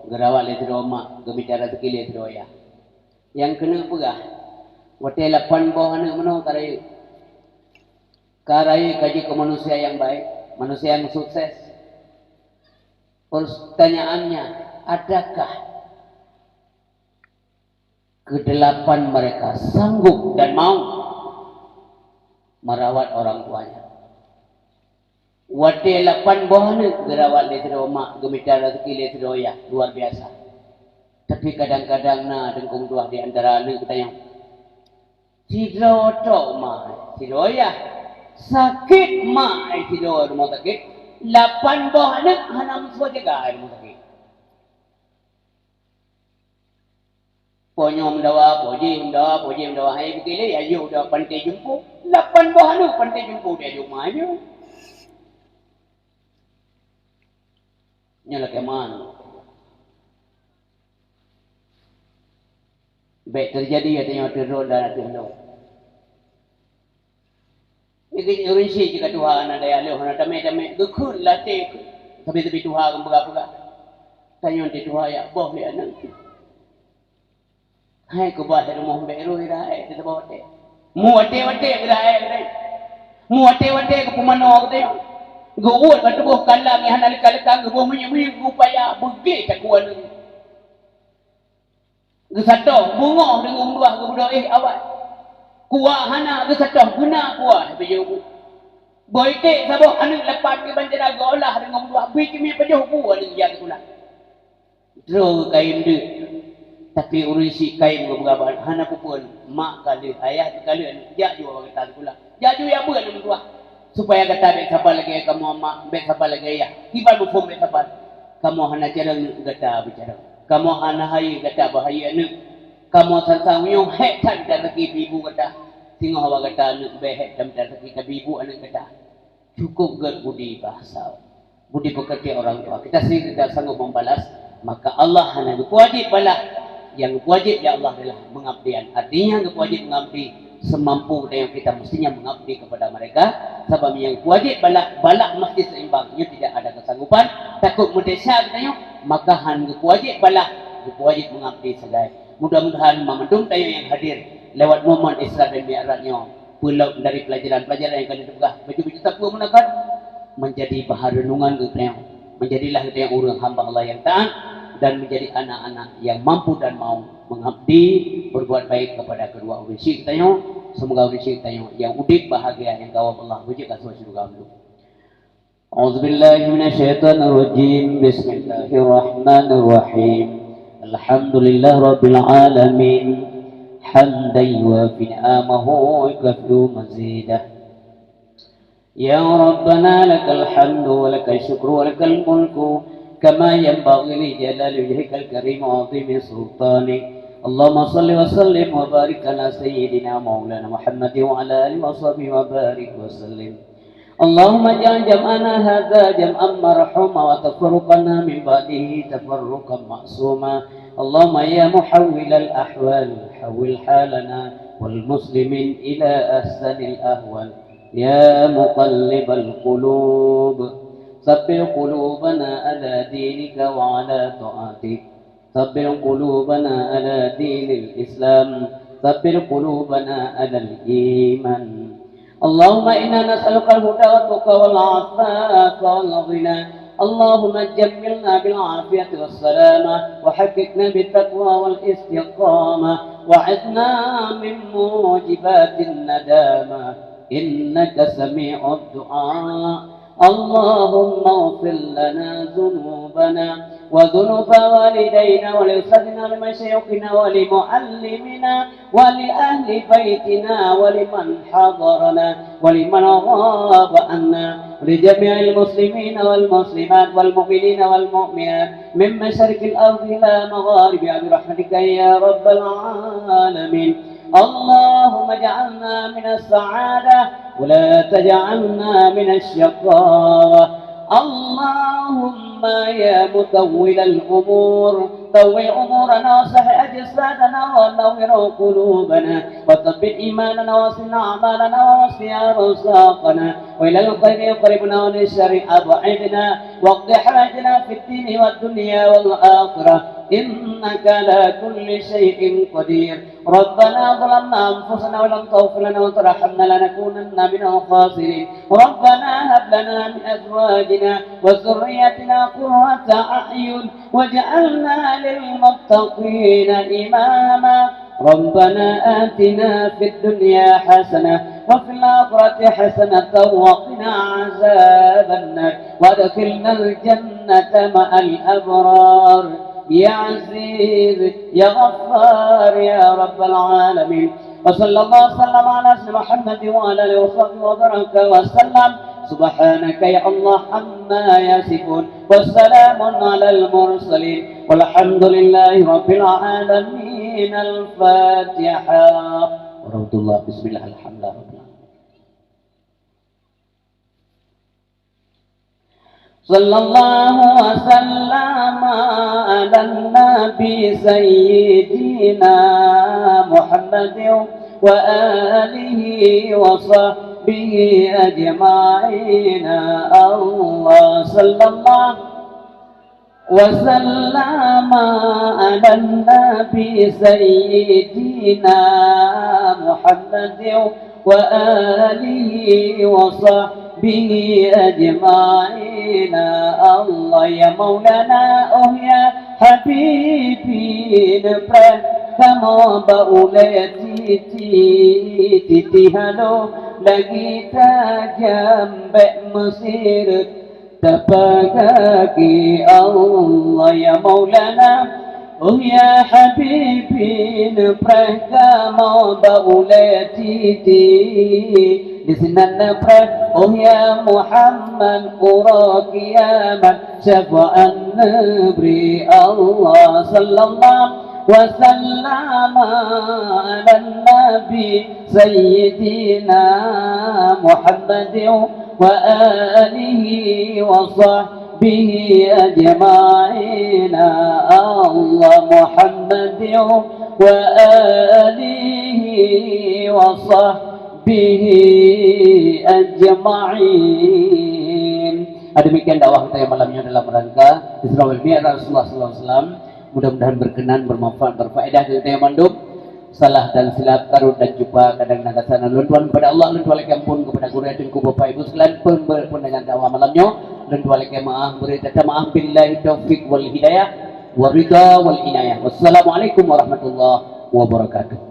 geurawat lé sidroe mak, geumita raseuki lé sidroe yah. Nyang keuneuk peugah, watée lapan boh aneuëk meunoe ka rayeuk. Ka rayeuk ka jeuet keu manusia nyang baik, manusia nyang sukses. Pertanyaannya, adakah kedelapan mereka sanggup dan mau merawat orang tuanya? Watée lapan boh aneuëk geurawat lé sidroe mak, geumita raseuki lé sidroe yah, luar biasa. Tapi kadang-kadang na deungon tuah di antara aneuëk geutanyoe. Sidroe tok mak, sidroe yah. Sakét mak sidroe rumoh sakét, lapan boh aneuëk hana meusaboh jaga rumoh sakét. Po nyoe meudawa, po jih meudawa, po jih meudawa, hai bukile ya yôh da pantai jumpu. Lapan boh aneuëk pantai jumpu dia jumah nyoe. Nyoe lakée man. Bék teujadi ateueh nyoe ateueh droe dan ateueh lôn. Jadi ureuëng syiek jih ka tuha hana daya lheueh, hana tamé-tamé, geukheun latée, sabe-sabe tuha ngon peugah-peugah. Tanyoe teutuha jak boh lé aneuëk. Hai keubah rumoh bék rui raék teutabah watée. Mu watée-watée geuraék geutanyoe. Mu watée-watée geupeumanoe geutanyoe. Geuwot bak tuboh kala nyang hana leuka-leuka, geuboh minyeuk-minyeuk, geupaya, beugléh takue aneuëk. Geusatoh, beungoh deungon luwah geubeudoh éh awai. Kuah hana geusatoh, beuna kuah beujeuet bu. Boh iték saboh aneuëk lapan geubancara geuolah deungon luwah, bri keumiet pajoh bu aneuëk jak sikula. Droe geukayém deuek, tapi ureuëng syiek kayém geubeuraban, hana peue-peue. Mak ka lheueh, ayah ka lheueh, aneuëk jak ju bak gata sikula. Jak ju jak beuet aneuëk meutuah, supaya gata bék saban lagée kamoe mak, bék saban lagée yah. Kiban muphom bék saban? Kamoe hana carông, aneuëk gata beucarông. Kamoe hana hayeue, gata beuhayeue aneuëk. Kamoe sang-sang meunyoe hék that mita raseuki bri bu gata, singoh awak gata aneuëk bék hék that mita raseuki tabri bu aneuëk gata. Cukup gét budi bahasa, budi pekerti orang tua. Kita sendiri tidak sanggup membalas, maka Allah hana geupeuwajéb balah. Nyang geupeuwajéb lé Allah adalah pengabdian. Artinya geupeuwajéb mengabdi semampu dan yang kita mestinya mengabdi kepada mereka. Sabab nyang geupeuwajéb balah, balah mesti seimbang. Nyoe tidak ada kesanggupan, takut meudesya geutanyoe, maka han geupeuwajéb balah, geupeuwajéb mengabdi sagai. Mudah-mudahan mandum tanyoe nyang hadir lewat momen Isra dan Mi'raj nyoe, peulom dari pelajaran-pelajaran nyang ka lheueh teupeugah, beujeuet-beujeuet sapeue meunan kan menjadi bahan renungan geutanyoe. Menjadilah geutanyoe ureuëng hamba Allah yang taat dan menjadi anak-anak yang mampu dan mau mengabdi, berbuat baik kepada kedua ureuëng syiek geutanyoe. Semoga ureuëng syiek geutanyoe yang udeb bahagia, yang gawam Allah beujeuet ka masuk syurga mandum. أعوذ بالله من الشيطان الرجيم. بسم الله الرحمن الرحيم. الحمد لله رب العالمين. حمدا يوافي نعمه ويكافئ مزيده. يا ربنا لك الحمد ولك الشكر ولك الملك كما ينبغي لجلال وجهك الكريم وعظيم سلطانك. اللهم صل وسلم وبارك على سيدنا مولانا محمد وعلى آله وصحبه وبارك وسلم. اللهم اجعل جمعنا هذا جمعا مرحوما وتفرقنا من بعده تفرقا معصوما. اللهم يا محول الأحوال حول حالنا والمسلمين إلى أحسن الأحوال. يا مقلب القلوب ثبت قلوبنا على دينك وعلى طاعتك. ثبت قلوبنا على دين الإسلام. ثبت قلوبنا على الإيمان. اللهم إنا نسألك الهدى والتقى والعفاف والغنى. اللهم جملنا بالعافية والسلامة، وحققنا بالتقوى والاستقامة، وعذنا من موجبات الندامة. إنك سميع الدعاء. اللهم اغفر لنا ذنوبنا وذنوب والدينا ولأستاذنا ولمشايخنا ولمعلمينا ولأهل بيتنا ولمن حضرنا ولمن غاب عنا ولجميع المسلمين والمسلمات والمؤمنين والمؤمنات من مشارق الأرض إلى مغاربها برحمتك يا رب العالمين. اللهم اجعلنا من السعادة ولا تجعلنا من الشقاوة. اللهم يا مطول الأمور، طول أمورنا وصح أجسادنا ونور قلوبنا وثبت إيماننا وحسن أعمالنا ووسع أرزاقنا وإلى الخير أقربنا ومن الشر أبعدنا واقض حوائجنا في الدين والدنيا والآخرة إنك على كل شيء قدير. ربنا ظلمنا أنفسنا وإن لم تغفر لنا وترحمنا لنكونن من الخاسرين. ربنا هب لنا من أزواجنا وذرياتنا قرة أعين واجعلنا للمتقين إماما. ربنا آتنا في الدنيا حسنة وفي الآخرة حسنة وقنا عذاب النار وأدخلنا الجنة مع الأبرار. يا عزيز يا غفار يا رب العالمين. وصلى الله وسلم على سيدنا محمد وعلى آله وصحبه وبارك وسلم. سبحانك يا الله عما يصفون. وسلام على المرسلين. والحمد لله رب العالمين. الفاتحة. ورحمة الله. بسم الله. الحمد لله رب العالمين. صلى الله وسلم على النبي سيدنا محمد وآله وصحبه أجمعين. الله صلى الله وسلم على النبي سيدنا محمد وآله وصحبه أجمعين. الله يا مولانا، oh ya habibi, neupreh kamoe bak ulée titi, titi halo lagi tajam bék meusireuet. Tapaga ki Allah ya Maulana, oh ya Habibi, neupreh kamoe bak ulée titi. Disinan neupreh, oh ya Muhammad, uroe kiamat syafaat neubri. Allah sallallahu wa sallama ala nabi Sayyidina Muhammadin wa alihi wa sahbihi ajma'in. Allah Muhammadin wa alihi wa sahbihi ajma'in. Ah, demikian dakwah kita yang malam ini dalam rangka Isra wal Mi'raj Rasulullah sallallahu alaihi wasallam. Mudah-mudahan berkenan, bermanfaat, berfaedah keu geutanyoe mandum. Salah dan silap, karot dan cupa, kadang na gasa na lôn tuan kepada Allah, lôn tuan lakée ampun kepada gurée teungku bapak ibu sekalian pembe-, pendengar dakwah malam nyoe, lôn tuan lakée maaf, beri tata maaf, billahi taufik wal hidayah, wa ridha wal inayah. Wassalamualaikum warahmatullahi wabarakatuh.